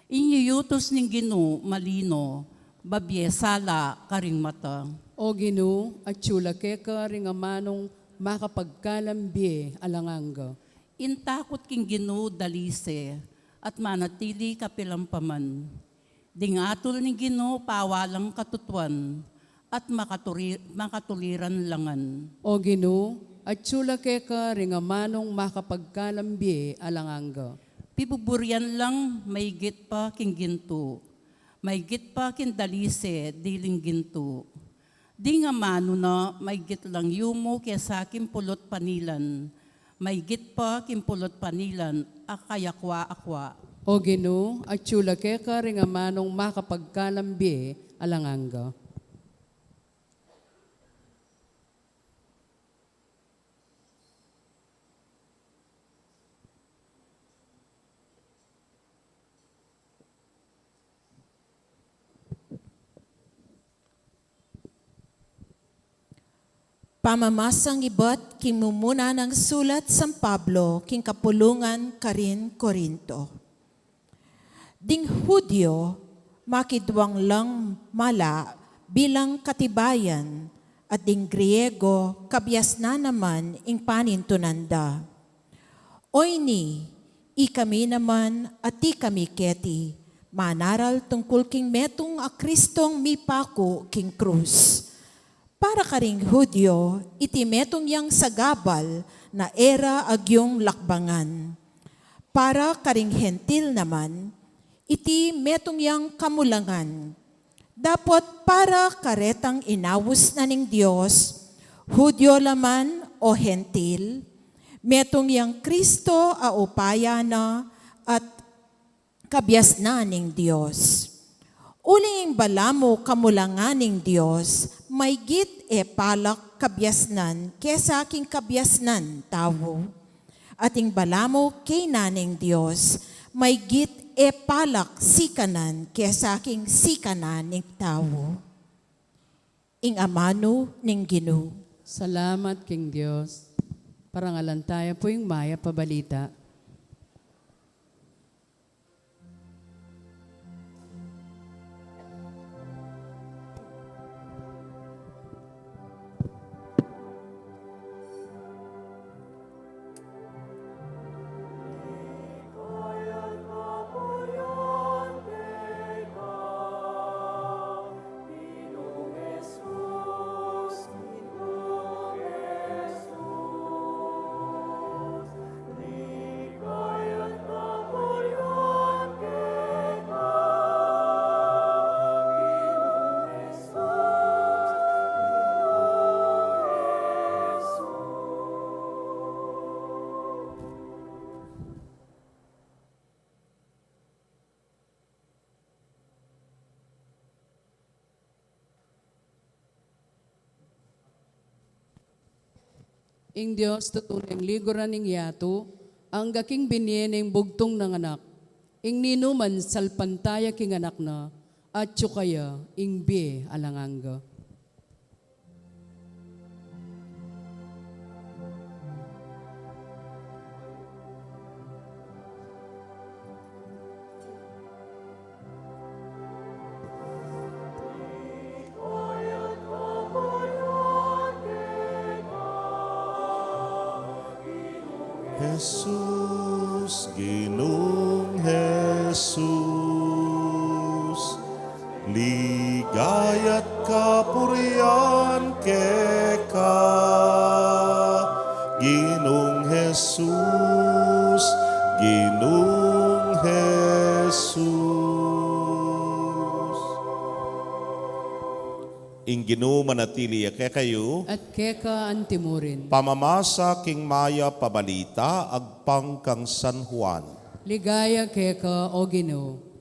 Ing yutus ning Ginu malino, babie sala karing mata. O Ginu, atyu la keka ring amanung makapagkalam bie alang angga. Ing takut king Ginu dalise, at manatili kapilan pa man. Ding atul ning Ginu pawalang katutuan, at makaturi-, makatuliran la ngan. O Ginu, atyu la keka ring amanung makapagkalam bie alang angga. Pibuburian lang maigit pa king gintu, maigit pa king dalise diling gintu. Ding amanu na maigit lang yumu kesa king pulut panilan, maigit pa king pulut panilan a kayakwa-akwa. O Ginu, atyu la keka ring amanung makapagkalam bie alang angga. Pamamasang ibat king mumuna nang sulat San Pablo king kapulungan karin Corinto. Ding Judio, makiduang lang mala bilang katibayan, at ding Griego, kabiasnan naman ing panintunan da. Oyni, ikami naman at ikami keti, manaral tungkul king metung a Kristong mipaku king krus. Para karing Judio, iti metung yang sagabal na e ra agyung lakbangan. Para karing Hentil naman, iti metung yang kamulangan. Dapot para karetang inaus na ning Dios, Judio la man o Hentil, metung yang Kristo a upaya na at kabiasnan ning Dios. Uling ing balamu kamulangan ning Dios, maygit e palak kabiasnan kesa king kabiasnan tau. At ing balamu kaynan ning Dios, maygit e palak sikanan kesa king sikanan ning tau. Ing amanu ning Ginu. Salamat king Dios. Parangalan taya pu ing mayap a balita. Ing Dios tutu neng liguran ning yatu, angga king binie neng bugtung nang anak. Ing ninuman salpantaya king anak na, atyu kaya ing bie alang angga. Jesus, Ginung Jesus, ligaya't kapurian keka, Ginung Jesus, Ginung Jesus. Ing Ginu manatili ya kekayu. At keka anti murin. Pamamasa king mayap a balita agpang kang San Juan. Ligaya keka, O Ginu.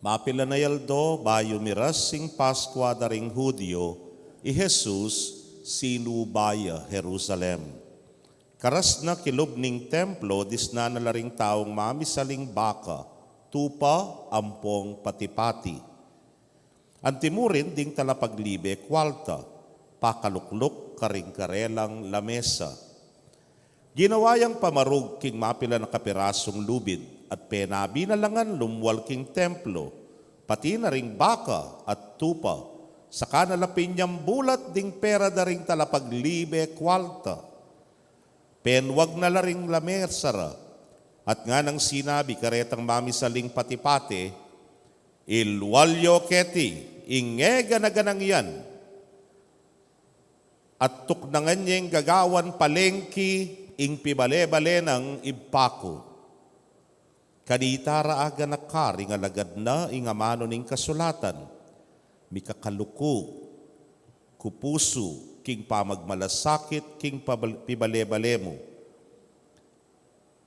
Mapilan a aldo bayu miras ing Paskua da ring Judio, i Jesus sinuba ya Jerusalem. Karas na kilub ning templo, disnan na la ring taung mamisaling baka, tupa, ampong pati-pati. Anti murin ding talapaglibe kualta, pakalukluk karing karelang lamesa. Ginawa yang pamarug king mapilan a kapirasung lubid, at penabi na la ngan lumwal king templo, pati na ring baka at tupa, saka na la pinyambulat ding pera da ring talapaglibe kualta. Penwag na la ring lamesa ra, at nganang sinabi karetang mamisaling pati-pati, "Ilwal yo keti ing e gana-ganang yan, at tuknangan yeng gagawan palengki ing pibale-bale nang Ibpa ku." Kanita ra aganaka ring alagad na ing amanu ning kasulatan, "Mikakaluku ku pusu king pamagmalasakit king pabal-, pibale-bale mu."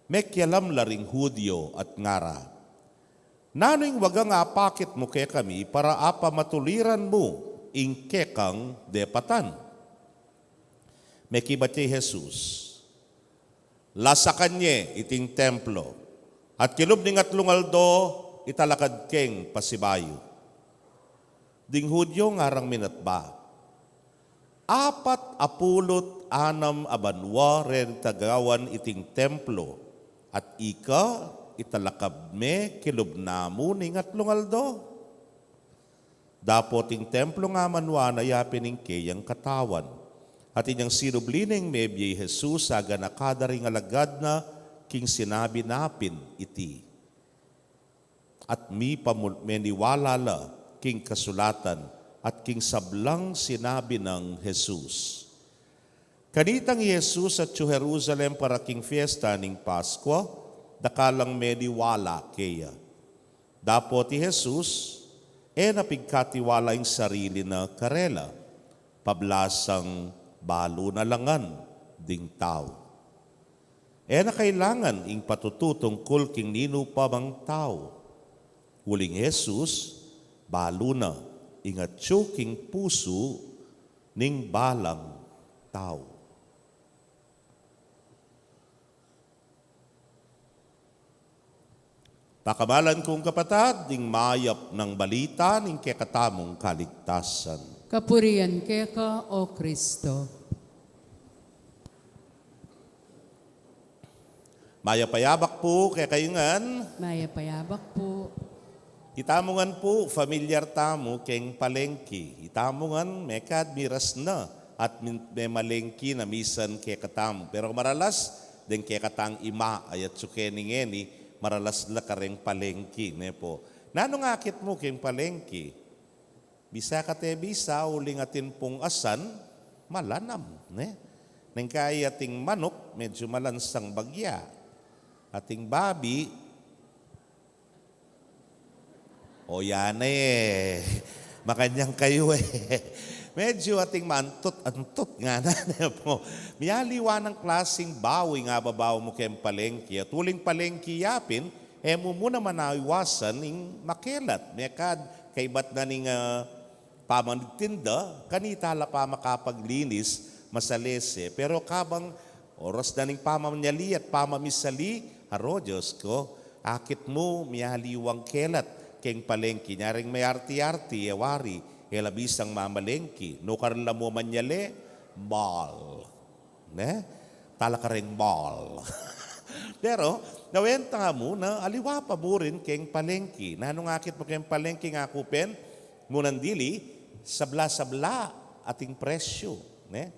Mekialam la ring Judio at ngara, "Nanu ing wagang apakit mu kekami para apamatuliran mu ing kekang depatan?" Mekibat ya i Jesus, "Lasakan ye iting templo, at kilub ning atlung aldo italakad keng pasibayu." Ding Judio ngarang minatba, "Apat a pulu't anam a banua reng tagawan iting templo, at ika italakad me kilub namu ning atlung aldo?" Dapot ing templo ngan manwa na yapin ing keyang katawan. At inyang sinubli neng mebie i Jesus, aganaka da ring alagad na king sinabi na pin iti. At mipamul-, meniwala la king kasulatan at king sablang sinabi nang Jesus. Kanitang i Jesus atyu Jerusalem para king fiesta ning Paskua, dakal lang meniwala keya. Dapot i Jesus, e na pigkatiwala ing sarili na karela, pablasang balu na la ngan ding tau. E na kailangan ing patutu tungkul king ninu pa mang tau. Uling i Jesus, balu na ing atyu king pusu ning balang tau. Pakamalan kung kapatad, ding mayap nang balita ning kekatamung kaligtasan. Kapurian keka, O Kristo. Mayap a yabak pu kekayu ngan. Mayap a yabak pu. Itamu ngan pu, familiar tamu keng palengki. Itamu ngan, mekad miras na at min-, memalengki na misan kekatamu. Pero maralas, deng kekatang ima, ayat su keni ngeni, maralas la kareng palengki, ne pu. Nanu ngan akit mu keng palengki? Bisa kate bisa, uling atin pung asan, malanam, ne? Neng kai ating manuk, medyu malansang bagya. Ating babi, O yan e. Makanyan kayu e. Medyu ating maantut-antut ngana ne pu. Miyaliwa nang klasing bau ing ababau mu keng palengke. At uling palengke ya pin, e mu mu naman maiwasan ing makelat. Mekad kaybat na ning, ah, pamagtinda, kanita la pa makapaglinis, masalese. Pero kabang oras na ning pamamanyali at pamamisali, aro, Dios ku, akit mu, miyaliwang kelat keng palengke. Nyaring may arti-arti, e wari, e la bisang mamalengke. Nukarin la mu manyali, mall. Ne? Talakaring mall. Pero, nawenta nga mu na aliwa pa burin keng palengke. Nanung akit mu keng palengke, ngaku pin, munang dili, sabla-sabla ating presyu. Ne?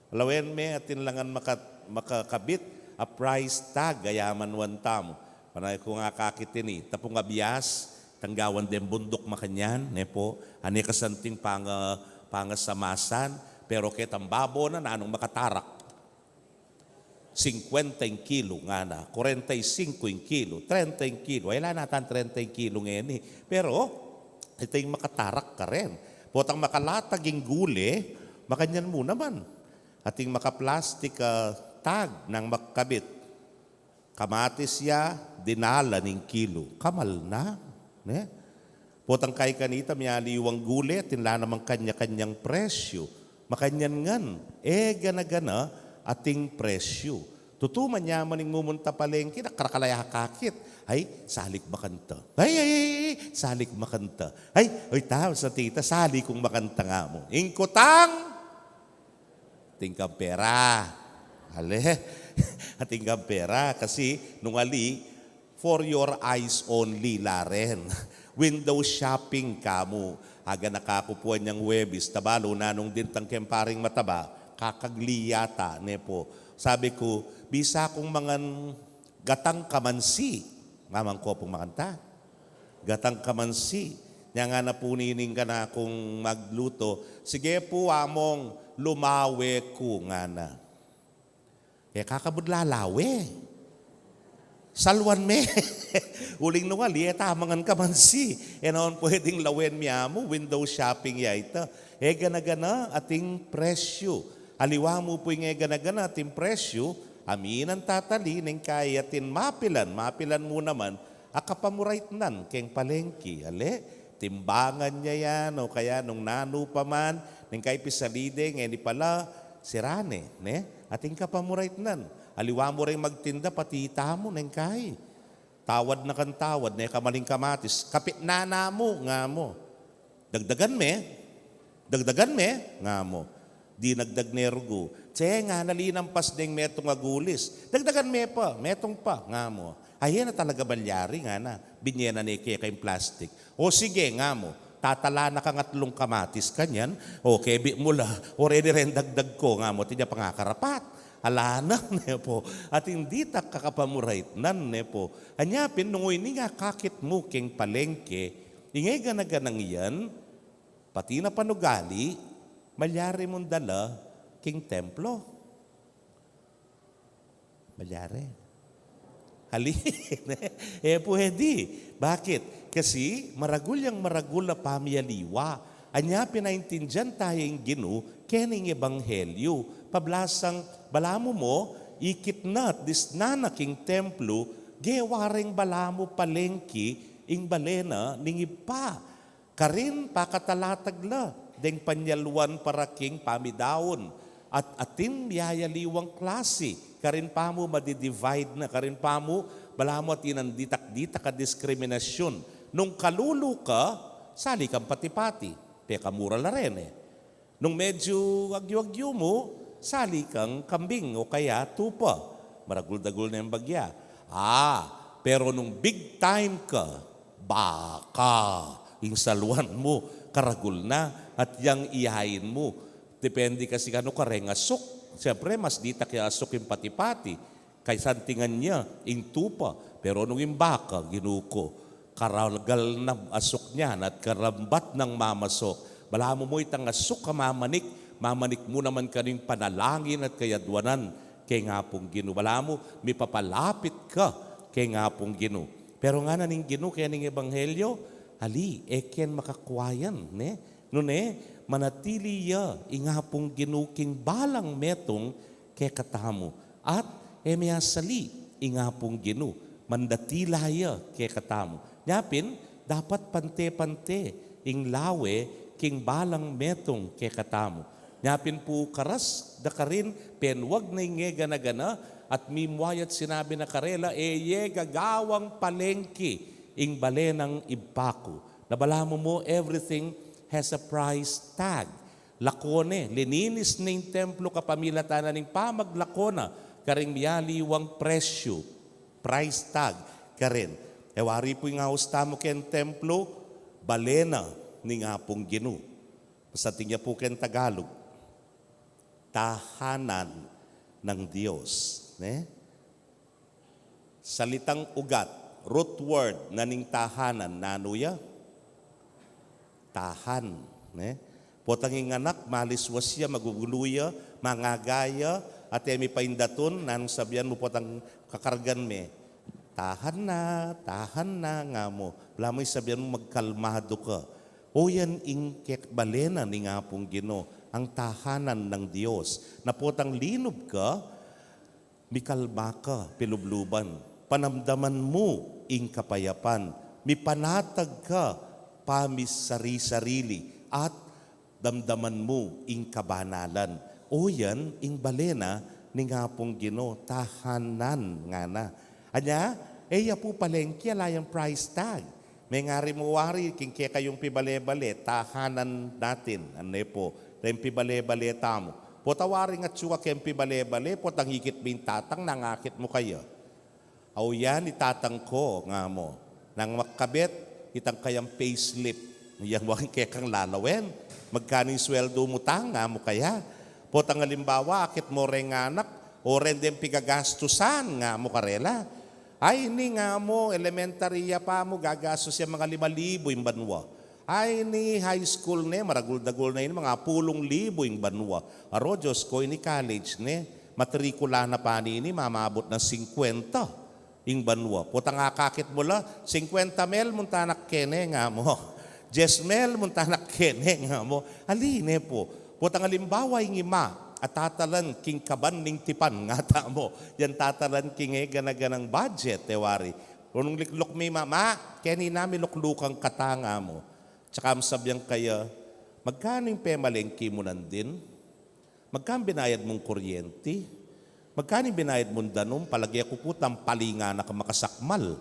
Lawen me atin la ngan maka-, makakabit a price tag, gaya man wan tamu. Panay ku nga akakit ini, tapung abias, tanggawan deng bunduk makanyan, ne pu, ane kasanting panga-, pangasamasan, pero ketang babo na nanung makatarak. Singkwenta ing kilu ngana, kwarenta y singku ing kilu, trenta ing kilu, ay la natan trenta ing kilu ngeni, pero ito ing makatarak karin. Potang makalatag ing gule, makanyan mu naman. Ating makaplastik a tag nang makabit. Kamatis ya, dinalan ing kilu. Kamal na, ne? Potang kay kanita, miyaliwang gule, atin la namang kanya-kanyang presyu. Makanyan ngan, e gana-gana ating presyu. Tutu man yaman ing mumunta palengke, nakarakalaya kakit. Ay, sali ku makanta. Ay, ay, ay, ay, sali ku makanta. Ay, oy, tau sa tita, sali kung makanta nga mu. Ing kutang, atin kang pera. Ale, atin kang pera. Kasi nung ali, for your eyes only la rin. Window shopping kamu. Aga na kaku pu anyang Huwebes, tabalu nanung dintang keng paring mataba, kakagli yata, ne pu. Sabi ku, bisa kung mangan gatang kamansi. Maman ko pung makanta. Gatang kamansi. Nya ngana pu nining kanakung magluto, "Sige pu, Among, lumawe ku," ngana. E ka kabud lalawe. Salwan me. Uling nung ali, e ta mangan kamansi. E naman pwedeng lawen mi, Amu, window shopping ya ita. E gana-gana ating presyu. Aliwa mu pu ing e gana-gana ating presyu, aminan tatali, neng kai atin mapilan, mapilan mu naman a kapamuraitnan keng palengke, ale, timbangan ya yan, o kaya nung nanu pa man, neng kai pisali de, ngeni pala, sira ne, ne? Atin kapamuraitnan. Aliwa mu ring magtinda, pati itamu, neng kai. Tawad na kang tawad, ne ka maling kamatis. Kapitnan na mu, nga mu. Dagdagan me, dagdagan me, nga mu. Dinagdag ne rugu. Tse, ngana, linampas deng metung a gulis. Dagdagan me pa, metung pa, nga mu. Ayan na talaga malyari, ngana. Binye na ne keka ing plastik. O sige, nga mu. Tatala na kang atlung kamatis kanyan. O, kebit mu la. O, reni reng dagdag ku, nga mu. Atin ya pang akarapat. Ala na, ne pu. Atin ditak a kapamuraitnan, ne pu. Anya pin, nung ini nga akakit mu keng palengke, ing e gana-ganang yan, pati na panugali, malyari mung dala king templo. Malyari. Halin, e pwede. Bakit? Kasi maragul yang maragul a pamiyaliwa. Anya pin, aintindian taya ing Ginu keni ing ebanghelyu. Pablasang balamu mu, ikit na at disnan na king templo, gewa reng balamu palengke ing bale na ning Ibpa. Karin pakatalatag la deng panyalwan para king pamidaun. At atin miyayaliwang klasi, karin pamu madi-divide na, karin pamu balamu atin nang ditak-ditak a diskriminasyun. Nung kalulu ka, sali kang pati-pati, pekamura la reni. Nung medyu agyu-agyu mu, sali kang kambing o kaya tupa. Maragul-dagul na yang bagya. Ah, pero nung big time ka, baka, ing salwan mu, karagul na, at yang iyain mu. Depende kasi kanu kareng asuk. Siyempre, mas ditak ya asuk ing pati-pati. Kaisantingan ya ing tupa, pero nung ing baka, Ginu ku, karagal na asuk niyan at karambat nang mamasuk. Balamu mu itang asuk a mamanik, mamanik mu naman kanu ing panalangin at kayadwanan keng Apung Ginu. Balamu, mipapalapit ka keng Apung Ginu. Pero ngana ning Ginu keni king ebanghelyo, Ali, e ken makakua yan, ne? Nune, manatili ya ing Apung Ginu king balang metung kekatamu. At e me asali ing Apung Ginu, mandatila ya kekatamu. Nyapin, dapat pante-pante ing lawe king balang metung kekatamu. Nyapin pu karas da karin, penwag na ing e gana-gana, at mimwayat sinabi na karela, e ye gagawang palengki ing bale nang Ibpa ku. Na balamu mu, everything has a price tag. Lako ne, lininis ne ing templo kapamilatan na ning pamaglako na karing miyaliwang presyu, price tag karin. E wari pu ing aus tamu ken templo, bale na ning Apung Ginu. Basta tingnan pu ken Tagalog, tahanan ng Diyos, ne? Salitang ugat, root word na ning tahanan, nanu ya? Tahan, ne? Potang ing anak, maliswas ya, magugulu ya, mangaga ya, at e mipaindatun, nanung sabian mu potang kakargan me? Tahan na, tahan na, nga mu. Balamu ing sabian mu, magkalmadu ka. O yan ing kek-, bale na ning Apung Ginu, ang tahanan ng Diyos. Na potang linub ka, mikalma ka, pilubluban. Panamdaman mu ing kapayapan. Mipanatag ka, pamisari-sarili. At damdaman mu ing kabanalan. O yan ing bale na ning Apung Ginu, tahanan ngana. Anya, e ya pu palengki, ala yang price tag. Mengari mu wari king kekayung pibale-bale, tahanan natin, ane pu, deng pibale-bale tamu. Potang wari ngatsu ka keng pibale-bale, potang ikit mu ing tatang, nung akit mu kaya, "Au yan i tatang ko," nga mu. Nung makabet, itang kayang payslip. Yang wari kekang lalawen, "Magkanu ing sweldu mu, tang?" nga mu kaya. Potang alimbawa, akit mu reng anak, "O ren deng pigagastusan?" nga mu karela. "Ay ini," nga mu, "elementary ya pa mu, gagastus ya mga lima libu ing banua. Ay ini, high school ne, maragul-dagul na ini, mga pulung libu ing banua. Aro, Diyos ko, ini college ne, matrikula na pa nini, mamabut na singkwenta ing banua." Potang akakit mu la, "Singkwenta mil munta na kene," nga mu. "Dyes mil munta na kene," nga mu. Ali ne pu. Potang alimbawa ing ima, a tatalan king kaban ning tipan, nga tamu, yan tatalan king e gana-ganang budget, e wari. Nung likluk mi, "Ma, ma, keni na, miluklukan kata," nga mu. Tsaka mu sabian kaya, "Magkanu ing pemalengki mu nandin? Magkanu binayad mung kuryenti? Magkanu ing binayad mung danum? Palage ku pu tampali ngana ka makasakmal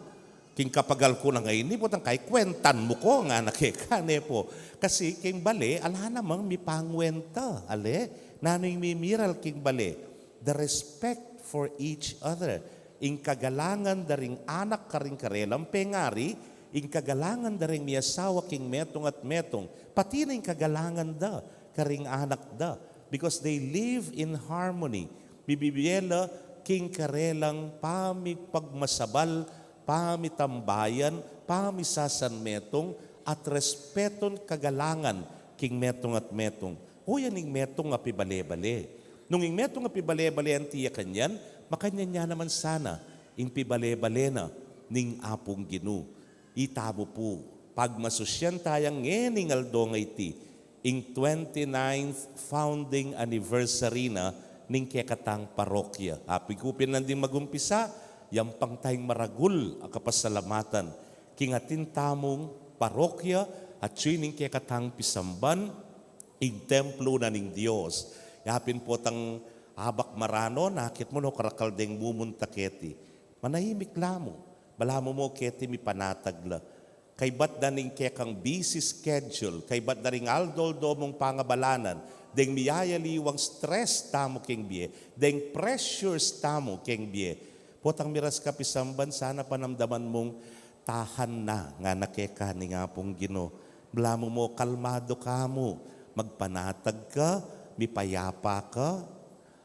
king kapagal ku na ngeni, potang kaikwentan mu ko," ngana keka, ne pu. Kasi king bale, ala namang mipangwenta, ale? Nanu ing mimiral king bale? The respect for each other. Ing kagalangan da ring anak karing karelang pengari, ing kagalangan da ring miyasawa king metung at metung, pati na ing kagalangan da karing anak da. Because they live in harmony. Bibie la king karelang pamipagmasabal, pamitambayan, pamisasanmetung, at respetun, kagalangan king metung at metung. O yan ing metung a pibale-bale. Nung ing metung a pibale-bale anti ya kanyan, makanyan ya naman sana ing pibale-bale na ning Apung Ginu. Itamu pu, pagmasusyan taya ngening aldo ngeni, ing twenty-ninth founding anniversary na ning kekatang parokya. Apin ku pin nanding magumpisa, yampang tayang maragul a kapasalamatan king atin tamung parokya, atyu ning kekatang pisamban, ing templo na ning Dios. Yapin potang abak marano, nakit mu no karakal deng mumunta keti. Manahimik la mu. Balamu mu keti mipanatag la. Kaybat da ning kekang busy schedule, kaybat da ring aldo-aldo mung pangabalanan, deng miyayaliwang stress tamu king bie, deng pressures tamu king bie. Potang miras ka pisamban, sana panamdaman mung tahan na, ngana keka ning Apung Ginu. Balamu mu kalmadu ka mu, magpanatag ka, mipayapa ka,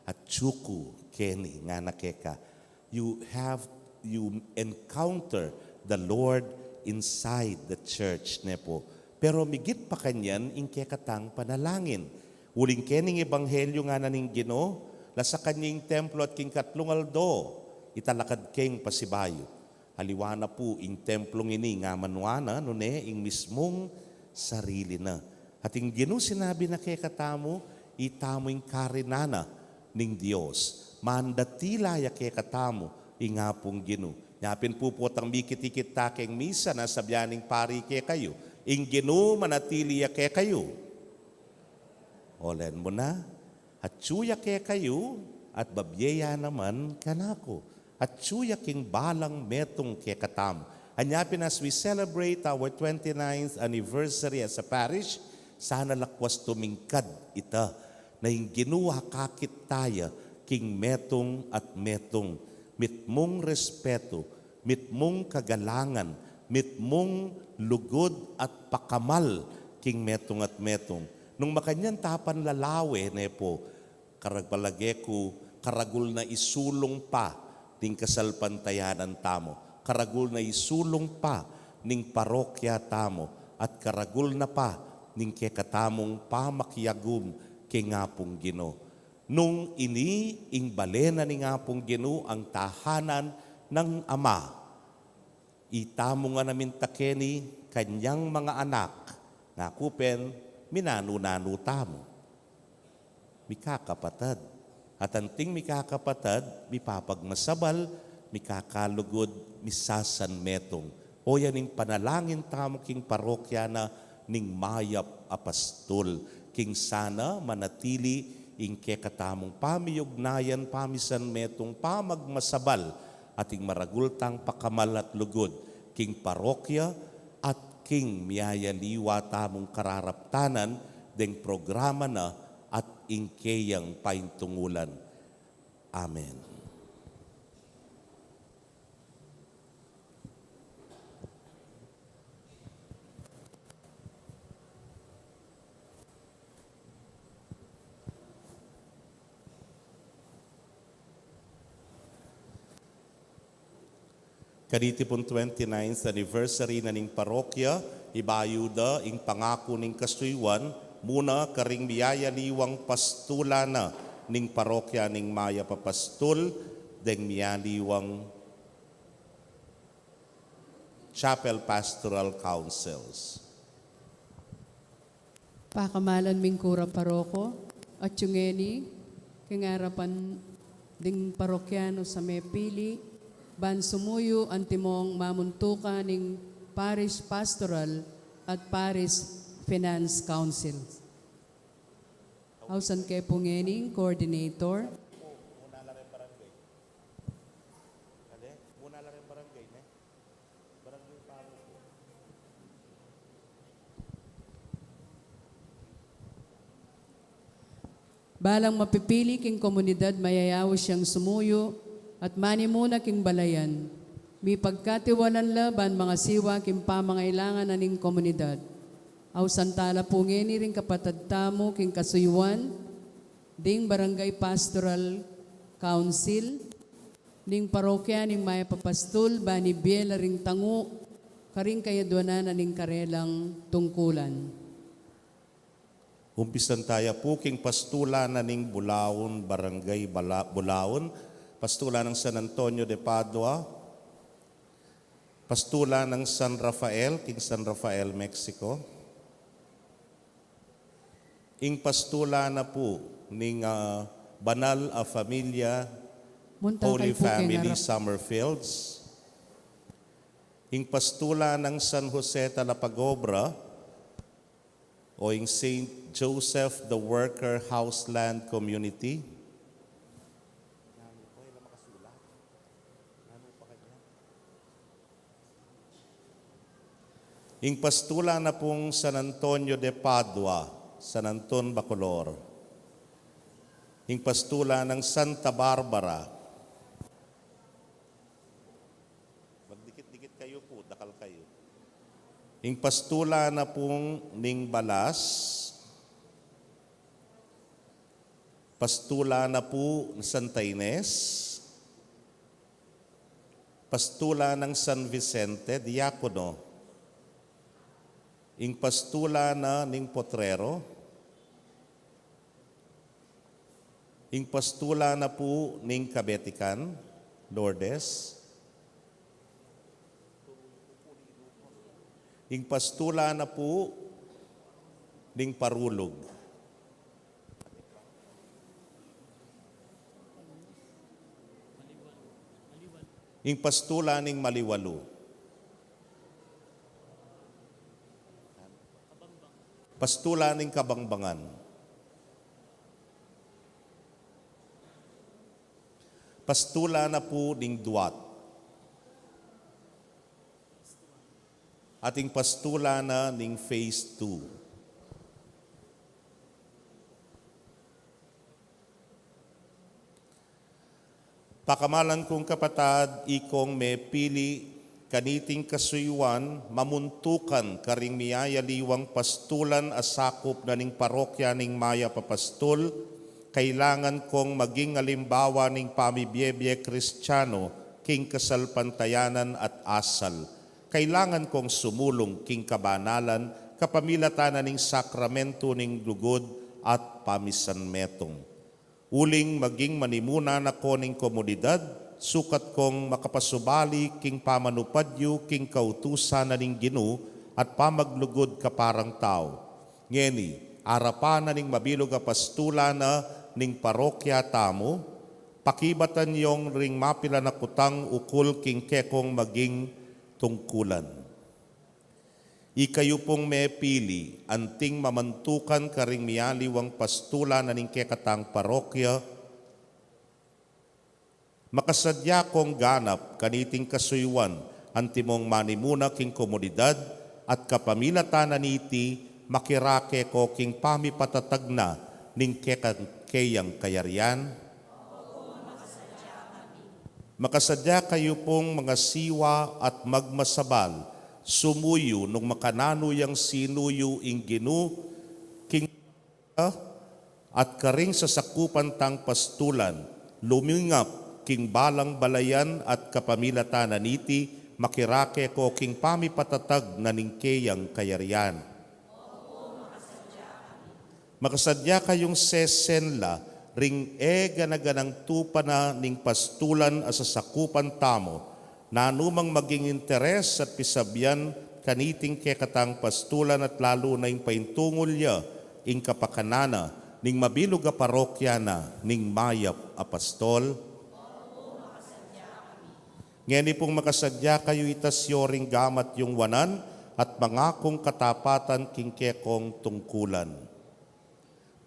atyu ku keni, ngana keka. You have, you encounter the Lord inside the church, ne pu. Pero migit pa kanyan ing kekatang panalangin. Uling kening ebanghelyu ngana ning Ginu, lasakan ye ing templo at king katlung aldo, italakad keng pasibayu. Aliwa na pu ing templung ini, ngaman wa na, nune ing mismung sarili na. At ing Ginu sinabi na kekatamu, itamu ing karinan na ning Dios. Mandatila ya kekatamu ing Apung Ginu. Nya pin pu, potang mikit-ikit ta keng misa, na sabian ning pari kekayu, ing Ginu manatili ya kekayu. Olen mu na, atyu ya kekayu, at babie ya naman kanaku. Atyu ya king balang metung kekatamu. Anya pin, as we celebrate our twenty-ninth anniversary as a parish, sana lakwas tumingkad ita, na ing Ginu akakit taya king metung at metung, mitmung respetu, mitmung kagalangan, mitmung lugud at pakamal king metung at metung. Nung makanyan ta panlalawe, ne pu, karag-, palage ku, karagul na isulung pa ning kasalpantayanan tamu, karagul na isulung pa ning parokya tamu, at karagul na pa ning kekatamung pamakiagum keng Apung Ginu. Nung ini ing bale na ning Apung Ginu, ing tahanan nang Ama, itamu ngan a minta keni kanyang mga anak, ngaku pin minanu-nanu tamu, mikakapatad. At anting mikakapatad, mipapagmasabal, mikakalugud, misasanmetung. O yan ing panalangin tamu king parokya na ning Mayap a Pastul, king sana manatili ing kekatamung pamiyugnayan, pamisanmetung, pamagmasabal, at ing maragul tang pakamal at lugud king parokya at king miyayaliwa tamung kararaptanan deng programa na at ing keyang paintungulan. Amen. Kaniti pung twenty-ninth anniversary na ning parokya, ibayu da ing pangaku ning kasuyuan, muna karing miyayaliwang pastulan na ning parokya ning Mayap a Pastul, deng miyaliwang Chapel Pastoral Councils. Pakamalan ming kura paroko, atyu ngeni king arapan ding parokyano sa mepili, ban sumuyu antimong mamuntukan ning Parish Pastoral at Parish Finance Council. Ausan ke pu ngeni ing coordinator. Balang mapipili king komunidad, mayayaus yang sumuyu at manimuna king balayan. Mipagkatiwalan la ban mangasiwa king pamangailangan na ning komunidad. Ausan tala pu ngeni ring kapatad tamu king kasuyuan ding Barangay Pastoral Council ning parokya ning Mayap a Pastul, ban ibie la ring tangu karing kayadwanan na ning karelang tungkulan. Umpisan taya pu king pastulan na ning Bulaon, Barangay Bala-, Bulaon, pastulan nang San Antonio de Padua, pastulan nang San Rafael, king San Rafael, Mexico. Ing pastulan na pu ning, ah, Banal a Familia, Munta Holy kay pu Family, Kenara. Summerfields. Ing pastulan nang San Jose Talapagobra, o ing Saint Joseph the Worker Houseland Community. Ing pastulan na pung San Antonio de Padua, San Anton, Bacolor. Ing pastulan nang Santa Barbara. Magdikit-dikit kayu pu, dakal kayu. Ing pastulan na pung ning Balas. Pastulan na pu Santa Ines. Pastulan nang San Vicente, diakono. Ing pastulan na ning Potrero. Ing pastulan na pu ning Kabetikan, Lourdes. Ing pastulan na pu ning parulug. Ing pastulan ning maliwalu. Pastulan ning kabangbangan. Pastulan na pu ning duat. At ing pastulan na ning phase two. Pakamalan kung kapatad, ikong mepili kaniting kasuyuan, mamuntukan karing miyayaliwang pastulan a sakup na ning parokya ning Mayap a Pastul, kailangan kong maging alimbawa ning pamibiebie Kristiano king kasalpantayanan at asal. Kailangan kong sumulung king kabanalan kapamilatan na ning sakramento ning lugud at pamisanmetung. Uling maging manimuna na ko ning komunidad, sukat kong makapasubali king pamanupad yu king kautusan na ning Ginu at pamaglugud kaparang tau. Ngeni, arapan na ning mabilug a pastulan na ning parokya tamu, pakibatan yong ring mapilan a kutang ukul king kekong maging tungkulan. Ikayu pung mepili, anting mamantukan karing miyaliwang pastulan na ning kekatang parokya, makasadya kong ganap kaniting kasuyuan, antimong manimuna king komunidad, at kapamilatan na niti, makirake ko king pamipatatag na ning kekang keyang kayarian. Makasadya kayu pung mangasiwa at magmasabal, sumuyu nung makananu yang sinuyu ing Ginu, king at karing sasakupan tang pastulan, lumingap king balang balayan at kapamilatan na niti, makirake ko king pamipatatag na ning keyang kayarian. Makasadya kayung sesenla ring e gana-ganang tupa na ning pastulan a sasakupan tamu, nanumang maging interes at pisabian kaniting kekatang pastulan at lalu na ing paintungul ya ing kapakanan na ning mabilug a parokya na ning Mayap a Pastul. Ngeni pung makasadya kayu, itas yu ring gamat yung wanan at mangakung katapatan king kekong tungkulan.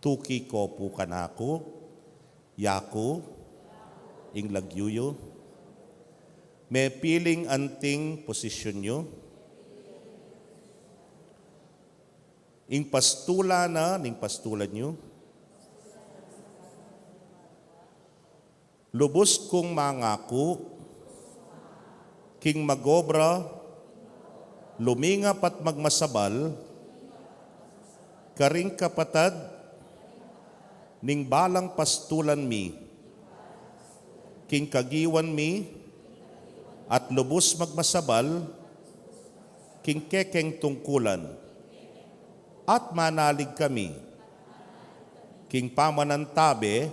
Tuki ko pu kanaku, yaku, ing lagyu yu, mepiling anting posisyun yu, ing pastulan na ning pastulan yu, lubus kung mangaku king magobra, lumingap at magmasabal karing kapatad ning balang pastulan mi, king kagiwan mi, at lubus magmasabal king kekeng tungkulan. At manalig kami king pamanantabe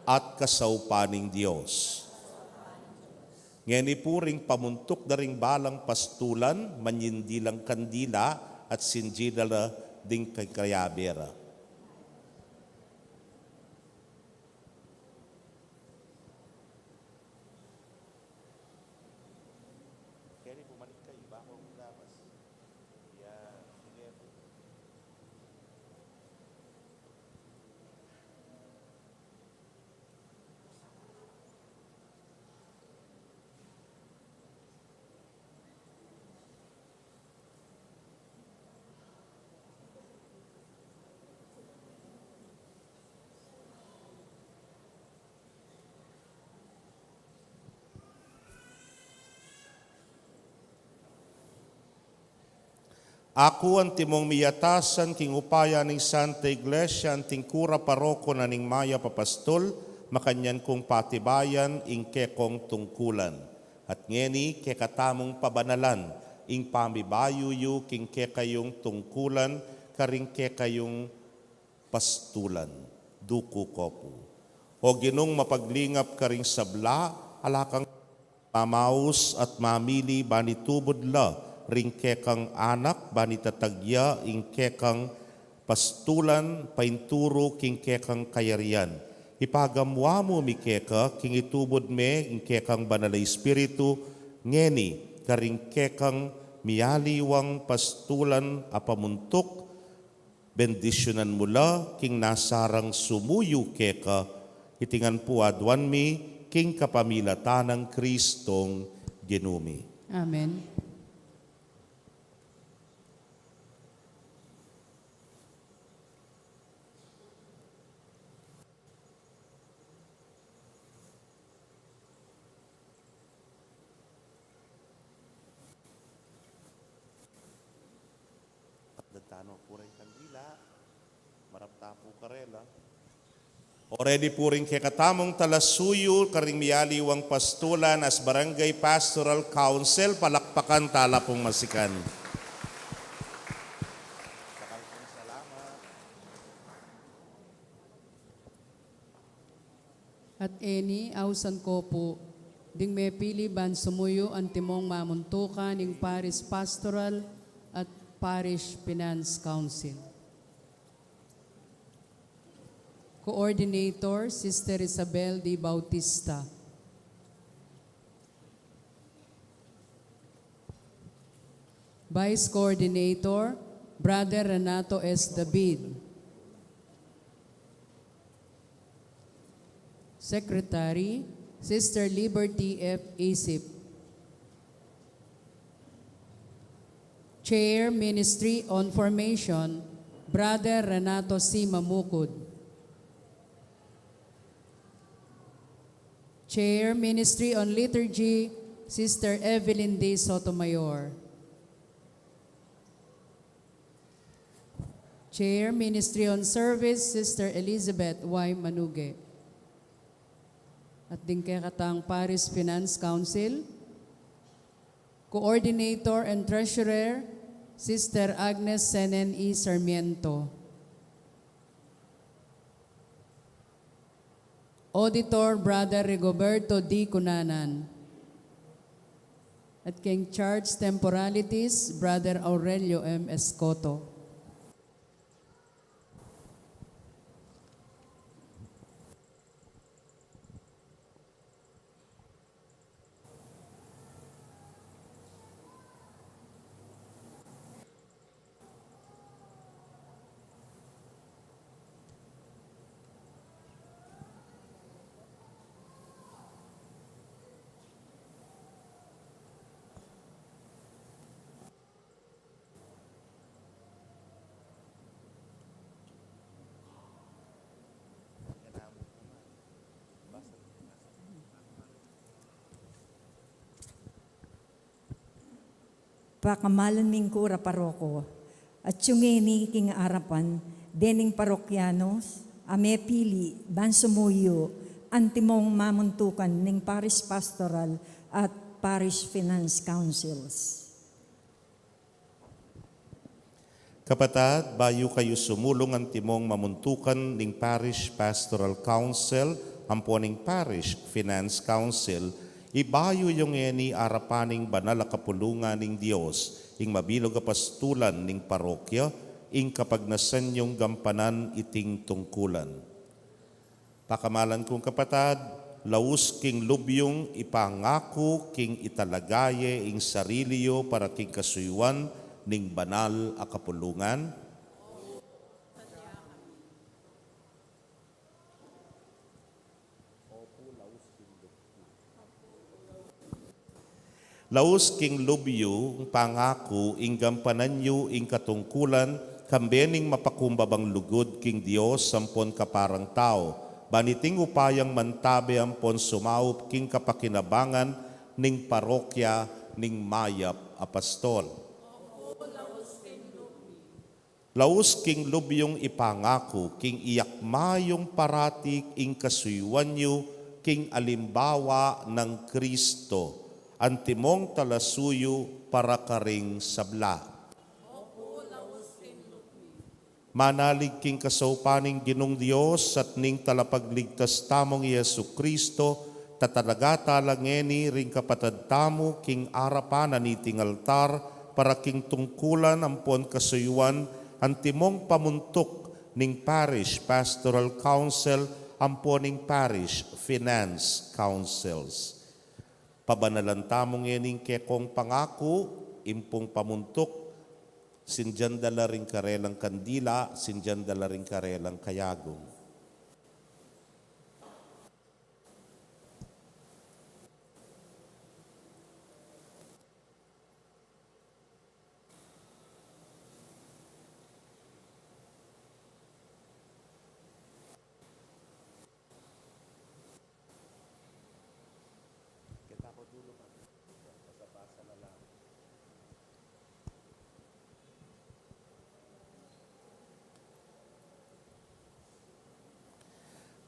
at kasaupan ning Dios. Ngeni pu ring pamuntuk da ring balang pastulan, manyindi lang kandila at sinjila la ding kakayabe ra. Keni bumalik kayu, iba kong labas. Yan, sige. Aku antimong miyatasan king upaya ning Santa Iglesia, anting kura paroko na ning Mayap a Pastul, makanyan kung patibayan ing kekong tungkulan. At ngeni, kekatamung pabanalan ing pamibayu yu king kekayung tungkulan karing kekayung pastulan. Duku ko pu. O Ginung mapaglingap karing sabla, ala kang mamaus at mamili ban itubud la ring kekang anak, ban itatag ya ing kekang pastulan, painturu king kekang kayarian. Ipagamu-amu mi keka, king itubud me ing kekang Banal a Espiritu, ngeni, karing kekang mialiwang pastulan a pamuntuk, bendisyunan mu la king nasarang sumuyu keka, iti ngan pu aduan mi king kapamilatan nang Kristong Ginu mi. Amen. Tandaan mu pu ring kandila. Marap ta pu karela. O ready pu ring kekatamung talasuyu karing mialiwang pastulan as Barangay Pastoral Council, palakpakan ta la pung masikan. At eni, ausan ko pu ding mepili ban sumuyu antimong mamuntukan ning Parish Pastoral at Parish Finance Council. Coordinator, Sister Isabel D. Bautista. Vice Coordinator, Brother Renato S. David. Secretary, Sister Liberty F. Isip. Chair, Ministry on Formation, Brother Renato C. Mamukud. Chair, Ministry on Liturgy, Sister Evelyn D. Sotomayor. Chair, Ministry on Service, Sister Elizabeth Y. Manuge. At ding kekatang Parish Finance Council, Coordinator and Treasurer, Sister Agnes Senen E. Sarmiento. Auditor, Brother Rigoberto D. Cunanan. At king Charge Temporalities, Brother Aurelio M. Escoto. Pakamalan ming kura paroko, at yung ngeni king arapan dening parokyanos a mepili ban sumuyu antimong mamuntukan ning parish pastoral at parish finance councils. Kapatad, bayu kayu sumulung antimong mamuntukan ning Parish Pastoral Council ampo ning Parish Finance Council, ibayu yu ngeni arapan ning banal a kapulungan ning Dios, ing mabilug a pastulan ning parokya, ing kapagnasan yung gampanan iting tungkulan. Pakamalan kung kapatad, laus king lub yung ipangaku king italaga ye ing sarili yu para king kasuyuan ning banal a kapulungan. Laus king lub yu, ing pangaku, ing gampanan yu, ing katungkulan, kambe ning mapakumbabang lugud king Dios ampon kaparang tau, ban iting upayang mantabe ampon sumaup king kapakinabangan ning parokya ning mayap a pastol. Laus king lub yung ipangaku, king iyakma yung parati ing kasuyuan yu, king alimbawa nang Kristo, antimong talasuyu para karing sabla. Manalig king kasaupan ning Ginung Dios at ning Talapagligtas tamung Jesu Kristo, tatalaga tala ngeni ring kapatad tamu king arapan na niting altar, para king tungkulan ampon kasuyuan antimong pamuntuk ning Parish Pastoral Council ampon ning Parish Finance Councils. Pabanalan tamu ngeni ing kekong pangaku, ing pung pamuntuk, sindian da la ring karelang kandila, sindian da la ring karelang kayagung.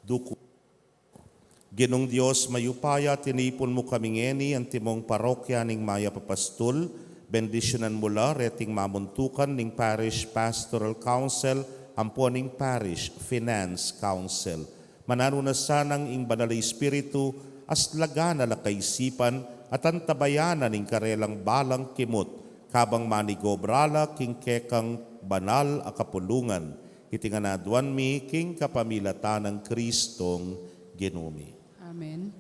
Duku. Ginung Dios mayupaya, tinipun mu kami ngeni antimong parokya ning Mayap a Pastul, bendisyunan mu la reting mamuntukan ning Parish Pastoral Council ampon ning Parish Finance Council. Mananu na sanang ing Banal a Espiritu aslagan na la kaisipan at antabayanan ing karelang balang kimut, kabang manigobra la king kekang banal a kapulungan. Iti ngan aduan mi king kapamilatan nang Kristong Ginu mi. Amen.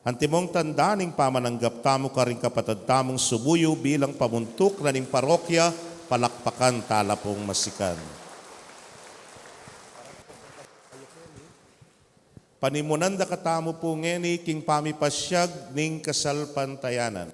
Antimong tanda ning pamananggap tamu karing kapatad tamung subuyu bilang pamuntuk na ning parokya, palakpakan tala pung masikan. Panimunan da katamu pu ngeni king pamipasyag ning kasalpantayanan.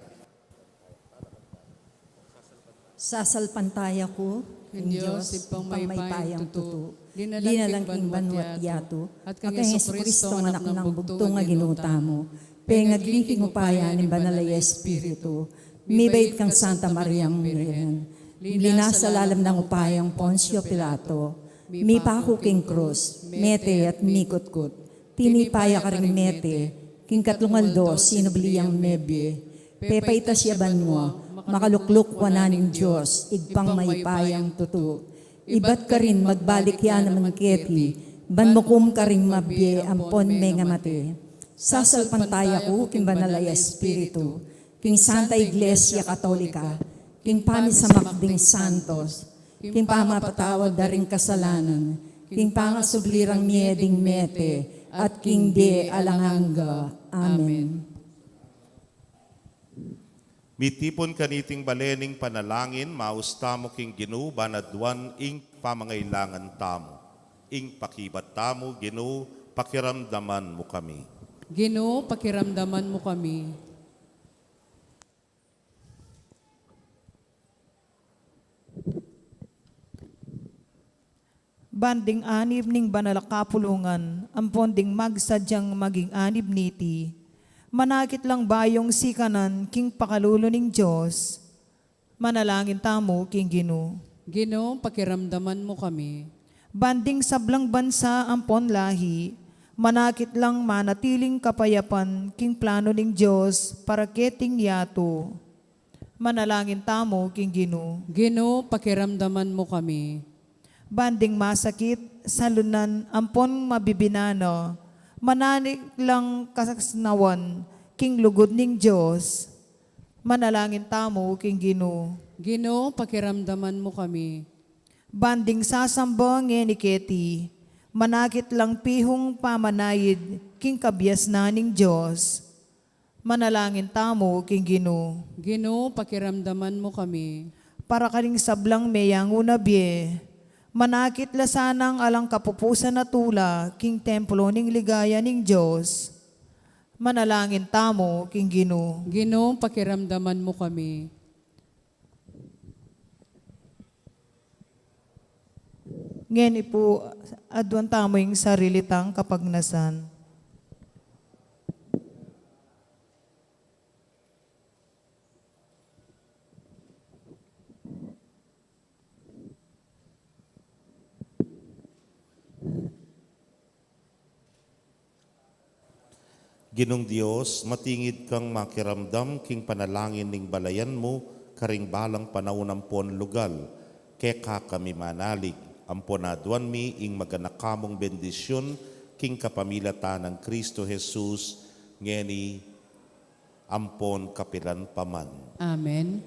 Sasalpantaya ku king Dios, Ibpang mayupayang tutu, linalang king banua't yatu, at kang Jesucristo, anak nang bugtung a Ginu tamu, pengagli king upaya ning Banal a Espiritu, mibait kang Santa Mariang Birhen, linasa lalam nang upayang Poncio Pilato, mipaku king krus, mete at mikutkut, tinipa ya karing mete, king katlung aldo sinubli yang mebie, pepaitas ya banua, makalukluk wanan ning Dios, Ibpang mayupayang tutu. Ibat karin magbalik ya naman keti, ban mukum karing mabie ampon mengamate. Sasalpantaya ku king Banal a Espiritu, king Santa Iglesia Katolika, king pamisamak ding santos, king pamapatawad da ring kasalanan, king pangasubli rang mie ding mete, at king bie alang angga. Amen. Mitipun kaniting bale ning panalangin, maus tamu king Ginu, ban aduan ing pamangailangan tamu. Ing pakibat tamu, Ginu, pakiramdaman mu kami. Ginu, pakiramdaman mu kami. Ban ding anib ning banal a kapulungan, ampon ding magsadyang maging anib niti, manakit lang bayung sikanan king pakalulu ning Dios. Manalangin tamu king Ginu. Ginu, pakiramdaman mu kami. Ban ding sablang bansa ampon lahi, manakit lang manatiling kapayapan king plano ning Dios para keting yatu. Manalangin tamu king Ginu. Ginu, pakiramdaman mu kami. Ban ding masakit, salunan, ampon mabibinana, manakit lang kasasnawan king lugud ning Dios. Manalangin tamu king Ginu. Ginu, pakiramdaman mu kami. Ban ding sasamba ngeni keti, manakit lang pihung pamanayid king kabiasnan ning Dios. Manalangin tamu king Ginu. Ginu, pakiramdaman mu kami. Para karing sablang meyangu na bie, manakit la sanang alang kapupusan a tula king templo ning ligaya ning Dios. Manalangin tamu king Ginu. Ginu, pakiramdaman mu kami. Ngeni pu, aduan tamu ing sarili tang kapagnasan. Ginung Dios, matingid kang makiramdam king panalangin ning balayan mu karing balang panaun ampon lugal. Keka kami manalig, ampon aduan mi ing maganaka mung bendisyun King kapamilatan nang Kristo Jesus, ngeni ampon kapilan pa man. Amen.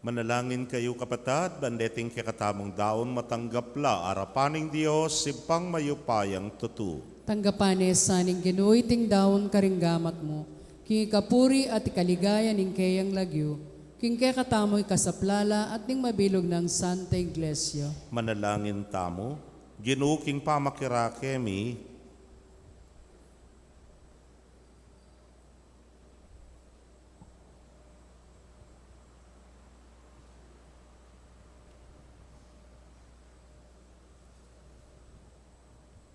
Manalangin kayu, kapatad, ban deting kekatamung daun matanggap la arapan ning Dios, Ibpang mayupayang tutu. Tanggapan ne sa ning Ginu iting daun karing gamat mu, king ikapuri at ikaligaya ning keyang lagyu, King kekatamu ikasaplala at ning mabilug nang Santa Iglesia. Manalangin tamu. Ginu, king pamakirake mi,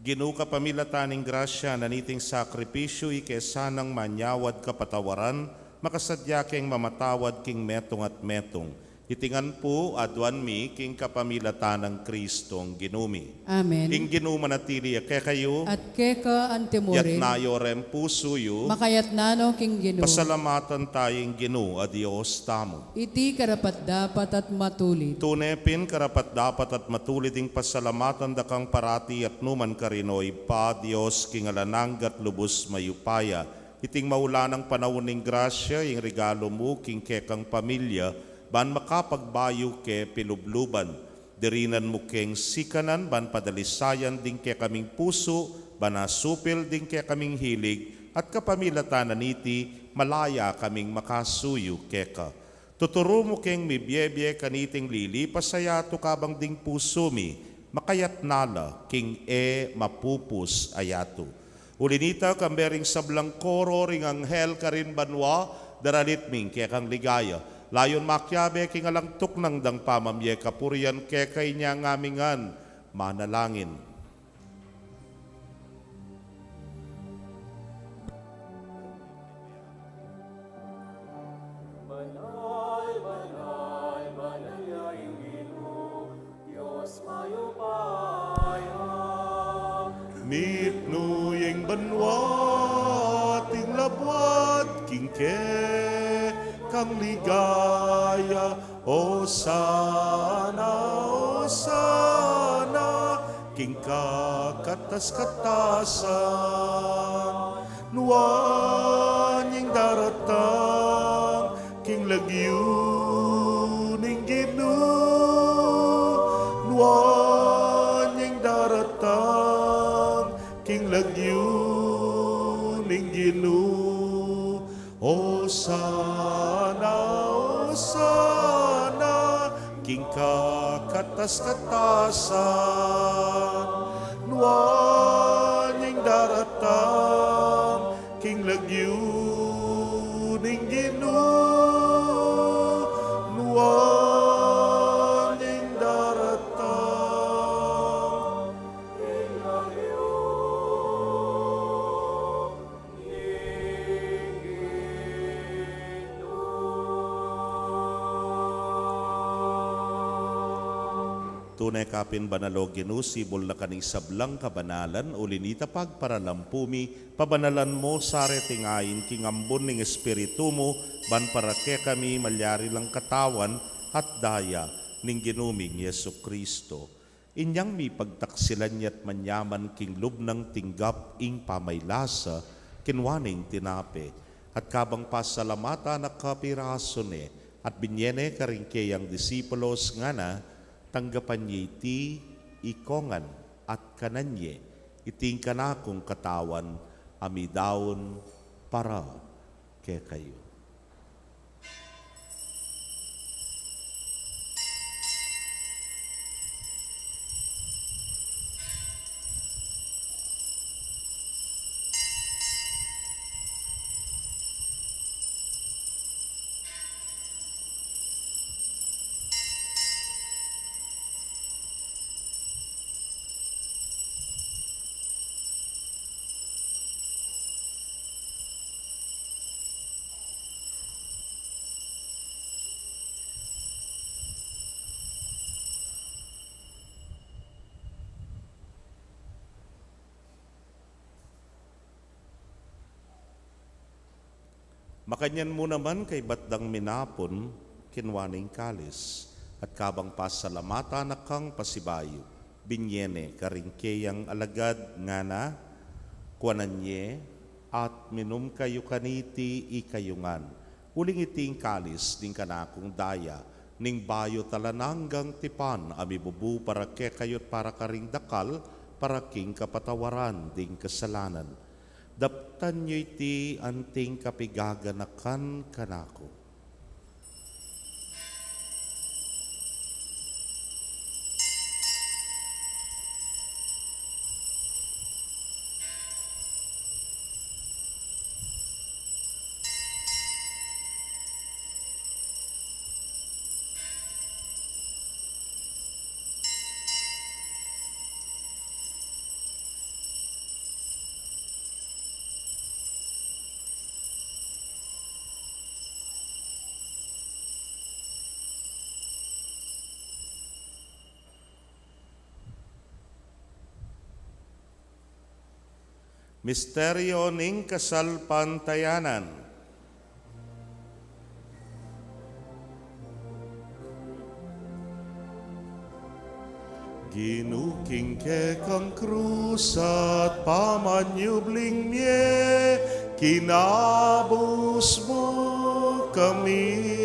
Ginu, kapamilatan ning grasya na niting sakripisyu, ike sanang manyawad kapatawaran, makasadya keng mamatawad king metung at metung. Iti ngan pu aduan mi king kapamilatan nang Kristong Ginu mi. Amen. Ing Ginu manatili ya kekayu. At keka antimurin. Yatna yu reng pusu yu. Makayatna no king Ginu. Pasalamatan taya ing Ginu a Dios tamu. Iti karapat-dapat at matulid. Tune pin karapat-dapat at matulid ing pasalamatan da kang parati at nukarin man, O Ibpa, Dios king alang angga at lubus mayupaya. Iting maulan a panaun ning grasya, ing regalu mu king kekang pamilya, ban makapagbayu ke pilubluban. Dirinan mu keng sikanan ban padalisayan ding kekaming pusu, ban asupil ding kekaming hilig, at kapamilatan na niti, malaya kaming makasuyu keka. Tuturu mu keng mibiebie kaniting lilipas a yatu kabang ding pusu mi, makayatna la king e mapupus a yatu. Uli nita, kambe ring sablang koro ring anghel karin banua, daralit mi ing kekang ligaya. Layun makiabe king alang tuknang dang pamamie kapurian keka, inya ngamingan manalangin. Banal, banal, banal ya ing Ginu, Dios mayupaya. Mitmu ya ing banua at ing labuad king kekang ligaya. Osana, Osana king kakatas-katasan. Nuan ya ing daratang king lagyu ning Ginu. Nuan ya ing daratang king lagyu ning Ginu. Osana, Osana king kakatas-katasan. Nuan ya ing daratang king lagyu ning Ginu. Nuan ya ing daratang king lagyu ning Ginu. Tune ka pin banal, O Ginu, sibul na ka ning sablang kabanalan, uli nita pagparalampu mi, pabanalan mu sa reting ain king ambun ning Espiritu mu, ban para kekami malyari lang katawan at daya ning Ginu ming Jesucristo. Inyang mipagtaksilan ya't manyaman king lub nang tinggap ing pamaylasa, kinua ne ing tinape, at kabang pasalamatan a kapirasu ne, at binie ne karing keyang disipulos, ngana, tanggapan ye iti ikongan, at kanan ye, iti ing kanakung katawan, a midaun para kekayu. Makanyan mu naman kaybat dang minapun, kinua ne ing kalis, at kabang pasalamatan na kang pasibayu, binie ne karing keyang alagad, ngana, kuanan ye, at minum kayu kaniti ikayu ngan. Uling iti ing kalis ning kanakung daya, ning bayu at alang anggang tipan, a mibubu para kekayu at para karing dakal, para king kapatawaran ding kasalanan. Daptan yu iti anting kapigaganakan kanaku. Misteryo ning kasalpantayanan. Ginu, king kekang krus at pamanyubling mie, kinabus mu kami.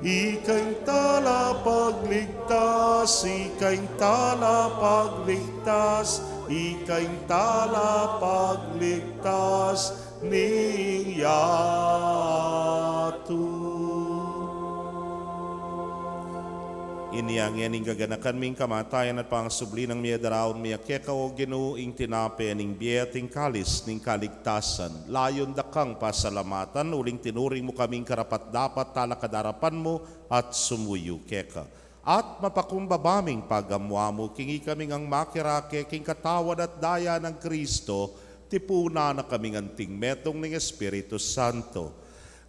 Ika ing talapagligtas, ika ing talapagligtas, ika ing talapagligtas ning yatu. Inya ngeni ing gaganakan mi ing kamatayan at pangasubli nang mie, daraun mi keka, o Ginu, ing tinape ning bie at ing kalis ning kaligtasan. Layun da kang pasalamatan, uling tinuring mu kaming karapat-dapat talakad king arapan mu at sumuyu keka. At mapakumbaba ming pagamuamu king ikami ngang makirake king katawan at daya nang Kristo, tipunan na kaming anting metung ning Espiritu Santo.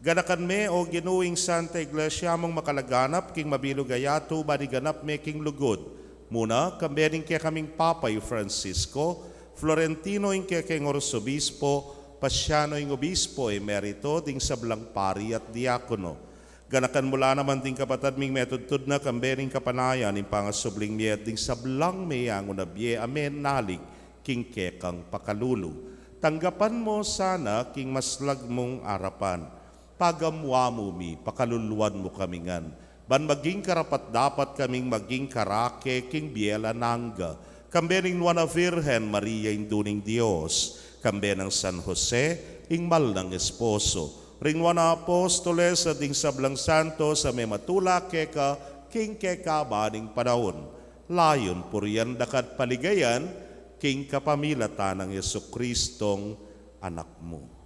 Ganakan me, o Ginu, ing Santa Iglesia mung makalaganap king mabilug a yatu, ban iganap me king lugud. Muna, kambe ning kekaming Papa i Francisco, Florentino ing kekeng Arsobispo, Paciano ing Obispo Emerito, ding sablang pari at diakono. Ganakan mu la naman ding kapatad ming metudtud na kambe ning kapanayan ning pangasubling mie at ding sablang meyangu na bie a menalig king kekang pakalulu. Tanggapan mu sana king maslag mung arapan. Pagamuamu mi, pakaluluan mu kami ngan, ban maging karapat-dapat kaming maging karake king bie alang angga. Kambe ning Nuan a Virgen Maria, Indu ning Dios, kambe nang San Jose, ing mal nang esposo, ring nuan a apostoles, at ding sablang santos a mematula keka king kekaban ning panaun. Layun purian daka at paligayan king kapamilatan nang Jesucristong Anak mu.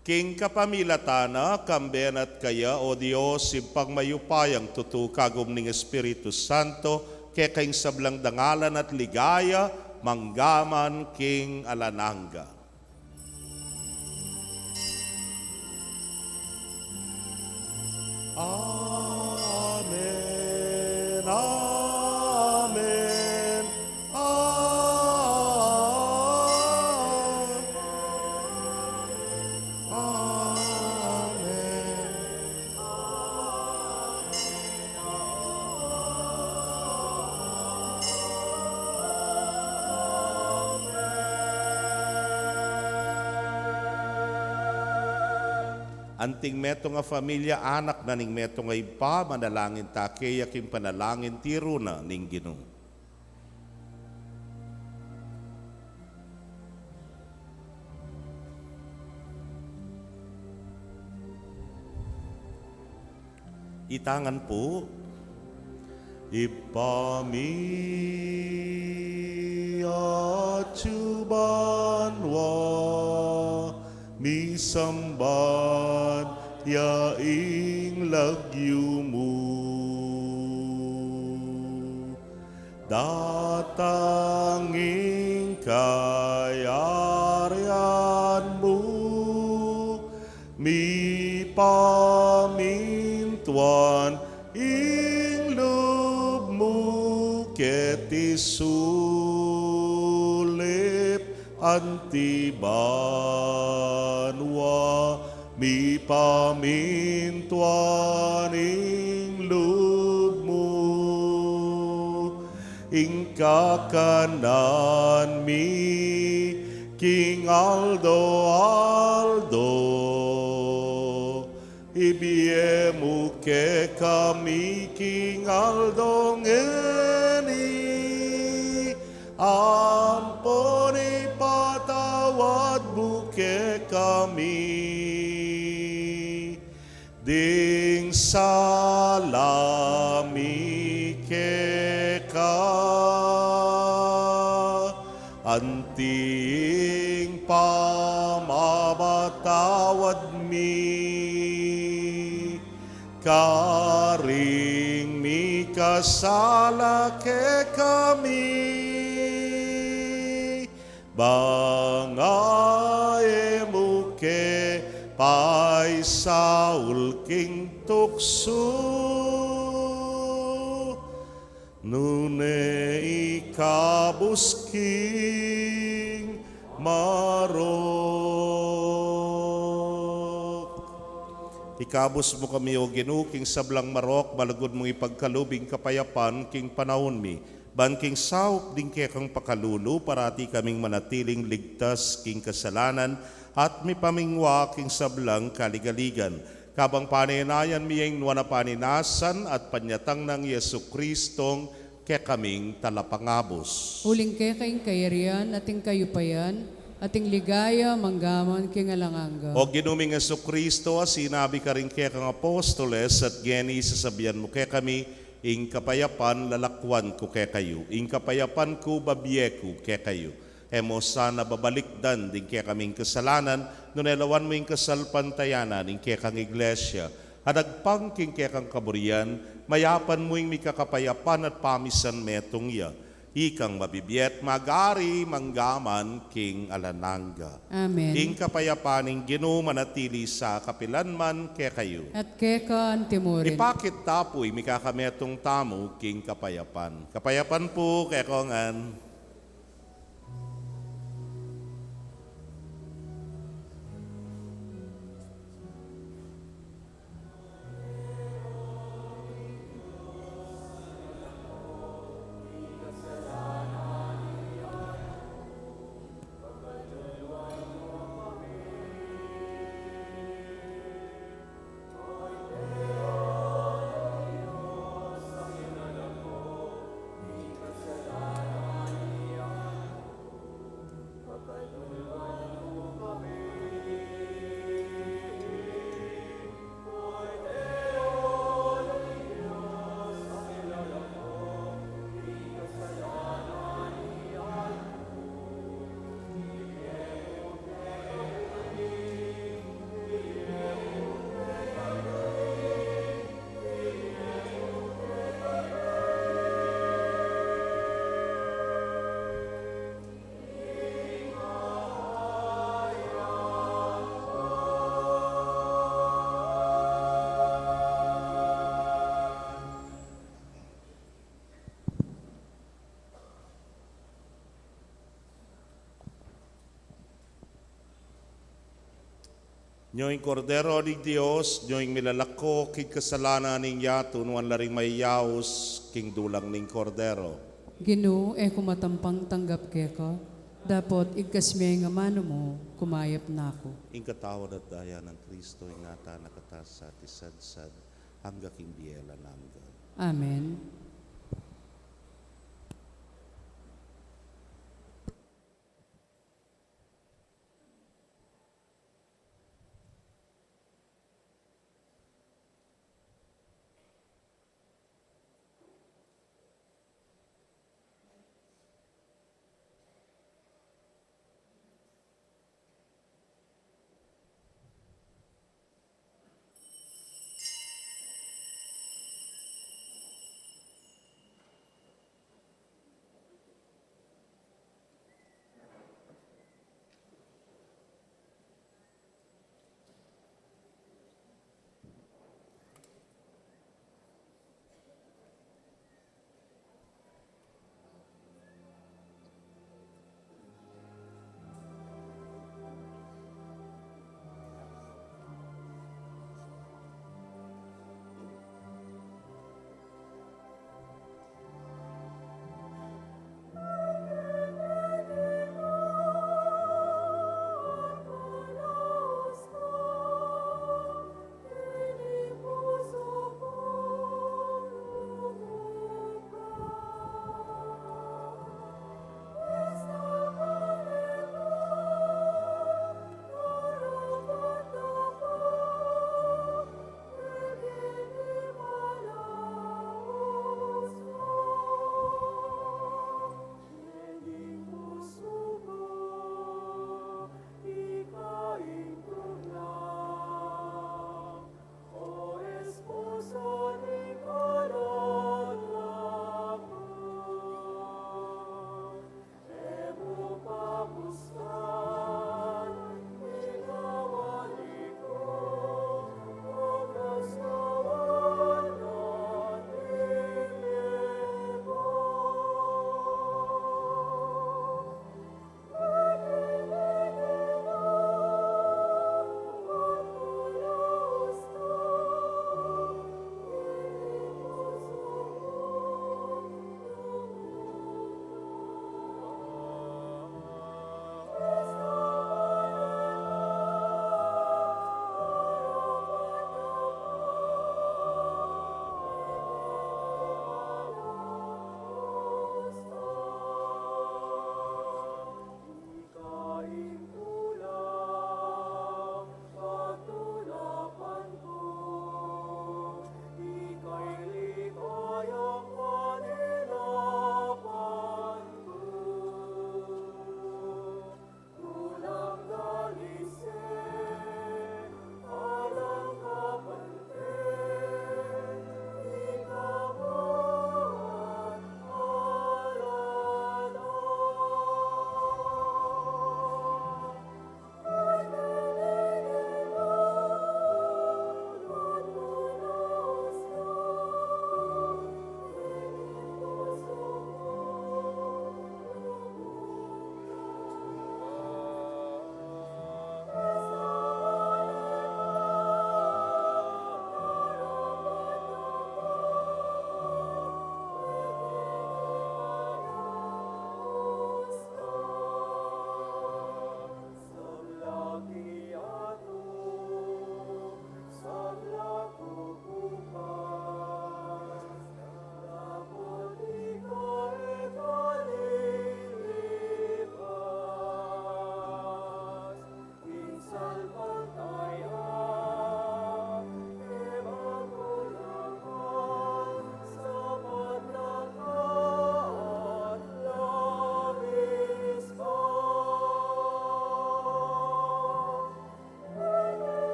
King kapamilatan na, kambe na at kaya, o Dios, Ibpang mayupayang tutu, kagum ning Espiritu Santo, keka ing sablang dangalan at ligaya, mangga man king alang angga. Amen. Amen. Amen. Amen. Anting metung a familia, anak na ning metung a ibpa, manalangin ta keya king panalangin tiru na ning Ginu. Itangan pu. Ibpa mi, atsu banua, misamban ya ing lagyu mu. Datang ing kayarian mu, mipamintuan ing lub mu keti sulip anti banua, mipamintuan ing lub mu. Ing kakanan mi king aldo-aldo, ibie mu kekami king aldo ngeni, ampon ipatawad mu kekami ding sala mi keka, anti ing pamamatawad mi karing mikasala kekami, bang e mu ke paisaul king tuksu, nune Kabus king marok. Ikabus mu kami, O Ginu, king sablang marok, malugud mung ipagkalub ing kapayapan king panaun mi. Ban king saup ding kekang pakalulu, parati kaming manatiling ligtas king kasalanan at mipamingwa king sablang kaligaligan. Kabang paninayan mi ing nuan a paninasan at panyatang nang Jesucristong kekaming Talapangabus. Uling keka ing kayarian at ing kayupayan at ing ligaya manggaman king alang angga. O Ginu ming Jesucristo, a sinabi karing kekang apostoles at ngeni sasabian mu kekami, ing kapayapan lalakwan ku kekayu, ing kapayapan ku babie ku kekayu. E mu sana babalikdan ding kekaming kasalanan, nune lawan mu ing kasalpantayanan ning kekang Iglesia, a nagpang king kekang kaburian, mayapan mu ing mikakapayapan at pamisan metung ya. Ikang mabibie at magari manggaman king alang angga. Amen. Ing kapayapan ning Ginu manatili sa kapilan man kekayu. At keka antimurin. Ipakit ta pu ing mikakametung tamu king kapayapan. Kapayapan pu kekongan. Nyo ing Kordero ning Dios, nyo ing milalako king kasalanan ning yatu. Nuan la ring mayaus king dulang ning Kordero. Ginu, e ku matampang tanggap keka, dapot igkas me ing amanu mu, kumayap na ku. Ing katawan at daya nang Kristo, ingatan na kata sa at isadsad angga king bie alang angga. Amen.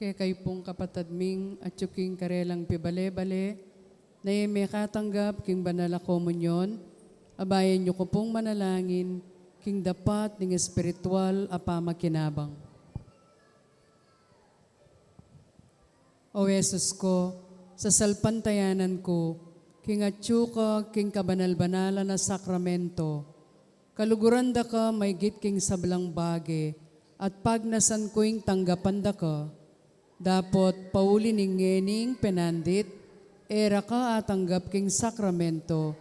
Kekayu pung kapatad ming atyu king karelang pibale-bale, na e mekatanggap king banal a komunyon, abayan yu ku pung manalangin king dapat ning espiritual a pamakinabang. O Jesus ku, sasalpantayanan ku, king atyu ka king kabanal-banalan a sakramento, kaluguran da ka maygit king sablang bage, at pagnasan ku ing tanggapan da ka. Dapot pauli ning ngening penandit, e ra ka atanggap king sakramento,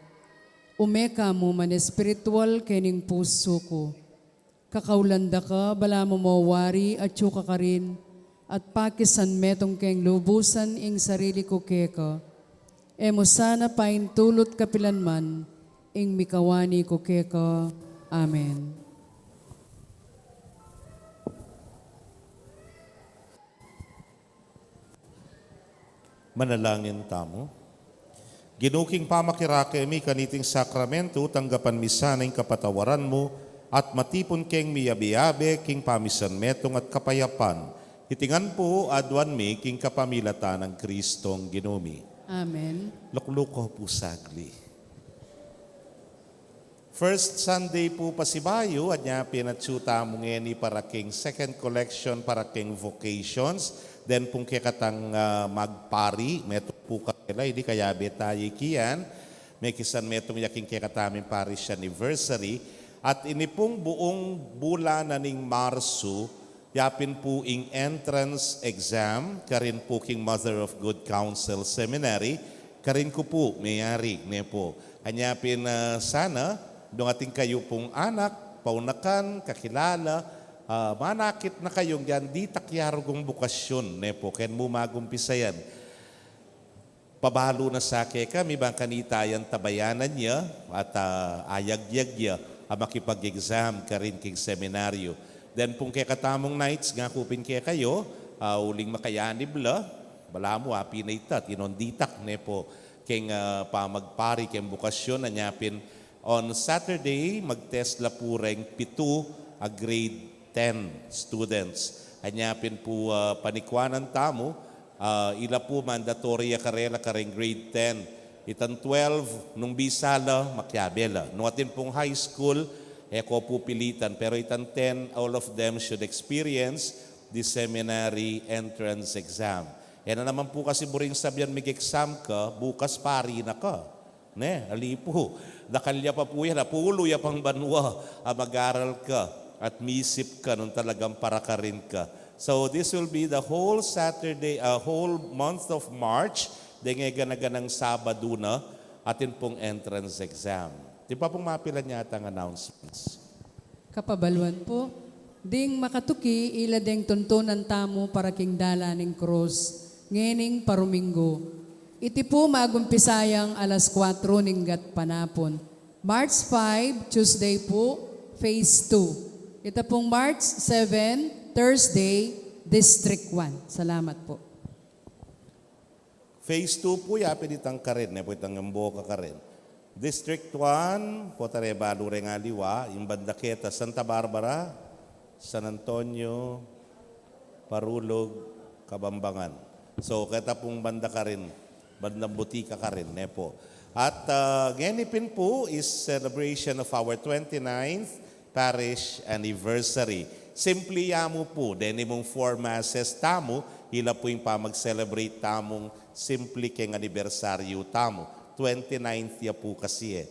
ume ka mu man espiritual kening pusu ku. Kakaulan da ka, balamu mo wari atyu ka karin, at pakisan metung keng lubusan ing sarili ku keka. E mu sana paintulut kapilan man ing mikawani ku keka. Amen. Manalangin tamu. Ginu, king pamakirake mi kaniting sakramento, tanggapan mi sana ing kapatawaran mu, at matipun keng miyabe-yabe king pamisan metung at kapayapan. Iti ngan pu aduan mi king kapamilatan nang Kristong Ginu mi. Amen. Lukluk ko pu sagli. First Sunday pu pasibayu, anya pin atyu tamu ngeni para king second collection, para king vocations, then pung kekatang, ah, magpari, metung pu karela, ini kayabe tayu ikian, mekisan metung ya king kekataming parish anniversary, at ini pung buung bulan na ning Marsu, yapin pu ing entrance exam, karin pu king Mother of Good Counsel Seminary, karin ku pu meyari, ne pu. Anya pin, ah, sana, nung atin kayu pung anak, paunakan, kakilala, ah, manakit na kayung yan, ditak ya rugung bukasyun, ne pu, ken mu magumpisa yan. Pabalu na sa kekami bang kanita yang tabayanan ya at, ah, ayagyag ya a makipag-exam karin king seminaryo. Then pung kekatamung knights, ngaku pin kekayu, ah, uling makayanib la, balamu api na ita, tinonditak ne pu king, ah, pamagpari keng bokasyon, anya pin On Saturday, mag-test la pu reng pitu a grade ten students. Anya pin pu, ah, panikwanan tamu, ah, ila pu mandatory ya karela kareng grade ten. Itang twelve, nung bisa la, makiabe la. Nung atin pung high school, e ko pu pilitan. Pero itang ten, all of them should experience the seminary entrance exam. E na naman pu kasi buring sabian mig-exam ka, bukas pari na ka. Ne, ali pu. Dakal ya pa pu yan, apulu ya pang banua a mag-aral ka at misip ka nung talagang para karin ka. So this will be the whole Saturday, uh, whole month of March, deng e gana-ganang Sabadu na, atin pung entrance exam. Di pa pung mapilan yatang announcements. Kapabaluan pu, ding makatuki ila deng tuntunan tamu para king dalan ning krus, ngening paruminggu. Iti pu magumpisa yang alas kuatro ning gatpanapun. March five, Tuesday pu, phase two. Ita pung March seven, Thursday, District one. Salamat pu. Phase two pu, yapin itang karin, ne pu, itang Mboka karin. District one, potang e balu reng aliwa, ing banda keta, Santa Barbara, San Antonio, Parulug, Kabambangan. So, keta pung banda karin, bandang Butika karin, ne pu. At, ah, ngeni pin pu is celebration of our twenty-ninth parish anniversary. Simpli ya mu pu, deni mung four masses tamu, ila pu ing pamag-celebrate tamung simpli keng anibersaryu tamu. Twenty-ninth ya pu kasi e.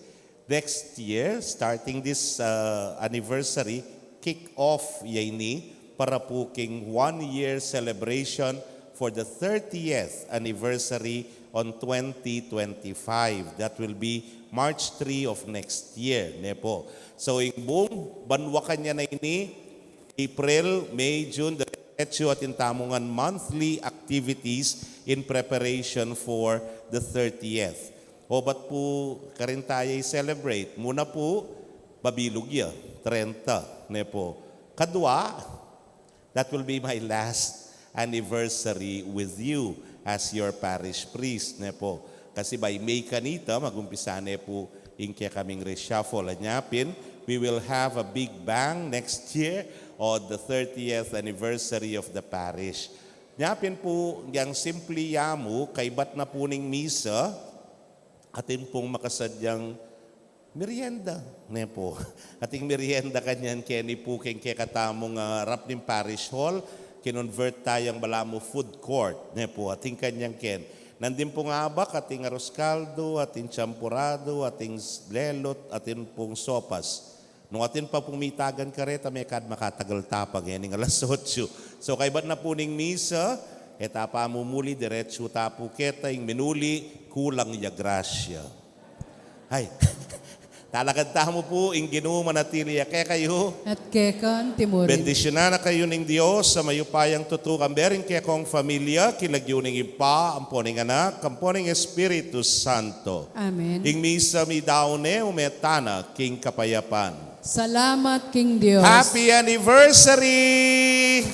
Next year, starting this, uh, anniversary, kick off ya ini para pu king one year celebration for the thirtieth anniversary on twenty twenty-five. That will be March three of next year, ne pu. So, ing buung banua kanyan a ini, April, May, June, diretsu atin tamu ngan monthly activities in preparation for the thirtieth. O bat pu karin taya i-celebrate? Muna pu, babilug ya, trenta, ne pu. Kadua, that will be my last anniversary with you as your parish priest, ne pu. Kasi by May kanita, magumpisa ne pu ing kekaming reshuffle. Anya pin, we will have a big bang next year on the thirtieth anniversary of the parish. Nya pin pu, yang simpli ya mu, kaybat na pu ning misa, atin pung makasadyang merienda, ne pu. Ating merienda kanyan keni pu, keng kekatamung, ah, arap ning parish hall, kinonvert tayang balamu food court, ne pu. Ating kanyan ken. Nandin pung abak, ating arroz caldo, ating champorado, ating s-, lelot, atin pung sopas. Nung atin pa pung mitagan kareta, mekad makatagal ta pa ngening alas otso. So, kaybat na pu ning misa, e ta pa mumuli, diretsu ta pu keta, ing minuli, kulang ya grasya. Ay, talakad tamu pu, ing Ginu manatili ya kekayu. At keka naman murin. Bendisyunan na kayu ning Dios a mayupayang tutu, kambe ring kekong familia, king lagyu ning Ibpa, ampo ning Anak, ampo ning Espiritu Santo. Amen. Ing misa meyari ne, ume tana king kapayapan. Salamat king Dios. Happy anniversary!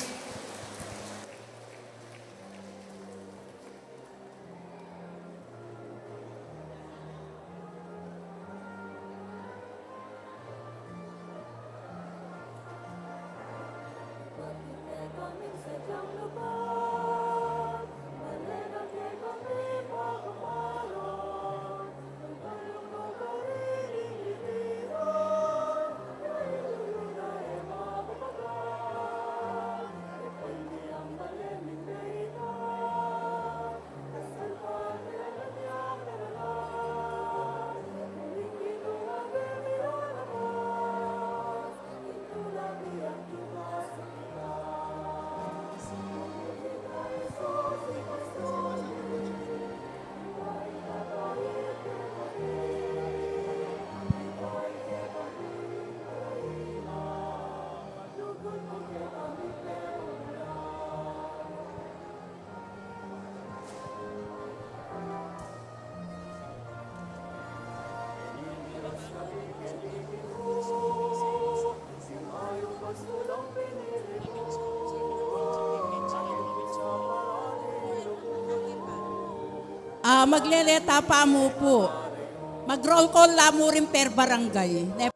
Ah, maglele ta pa mu pu. Mag-roll call la mu rin per barangay. Ne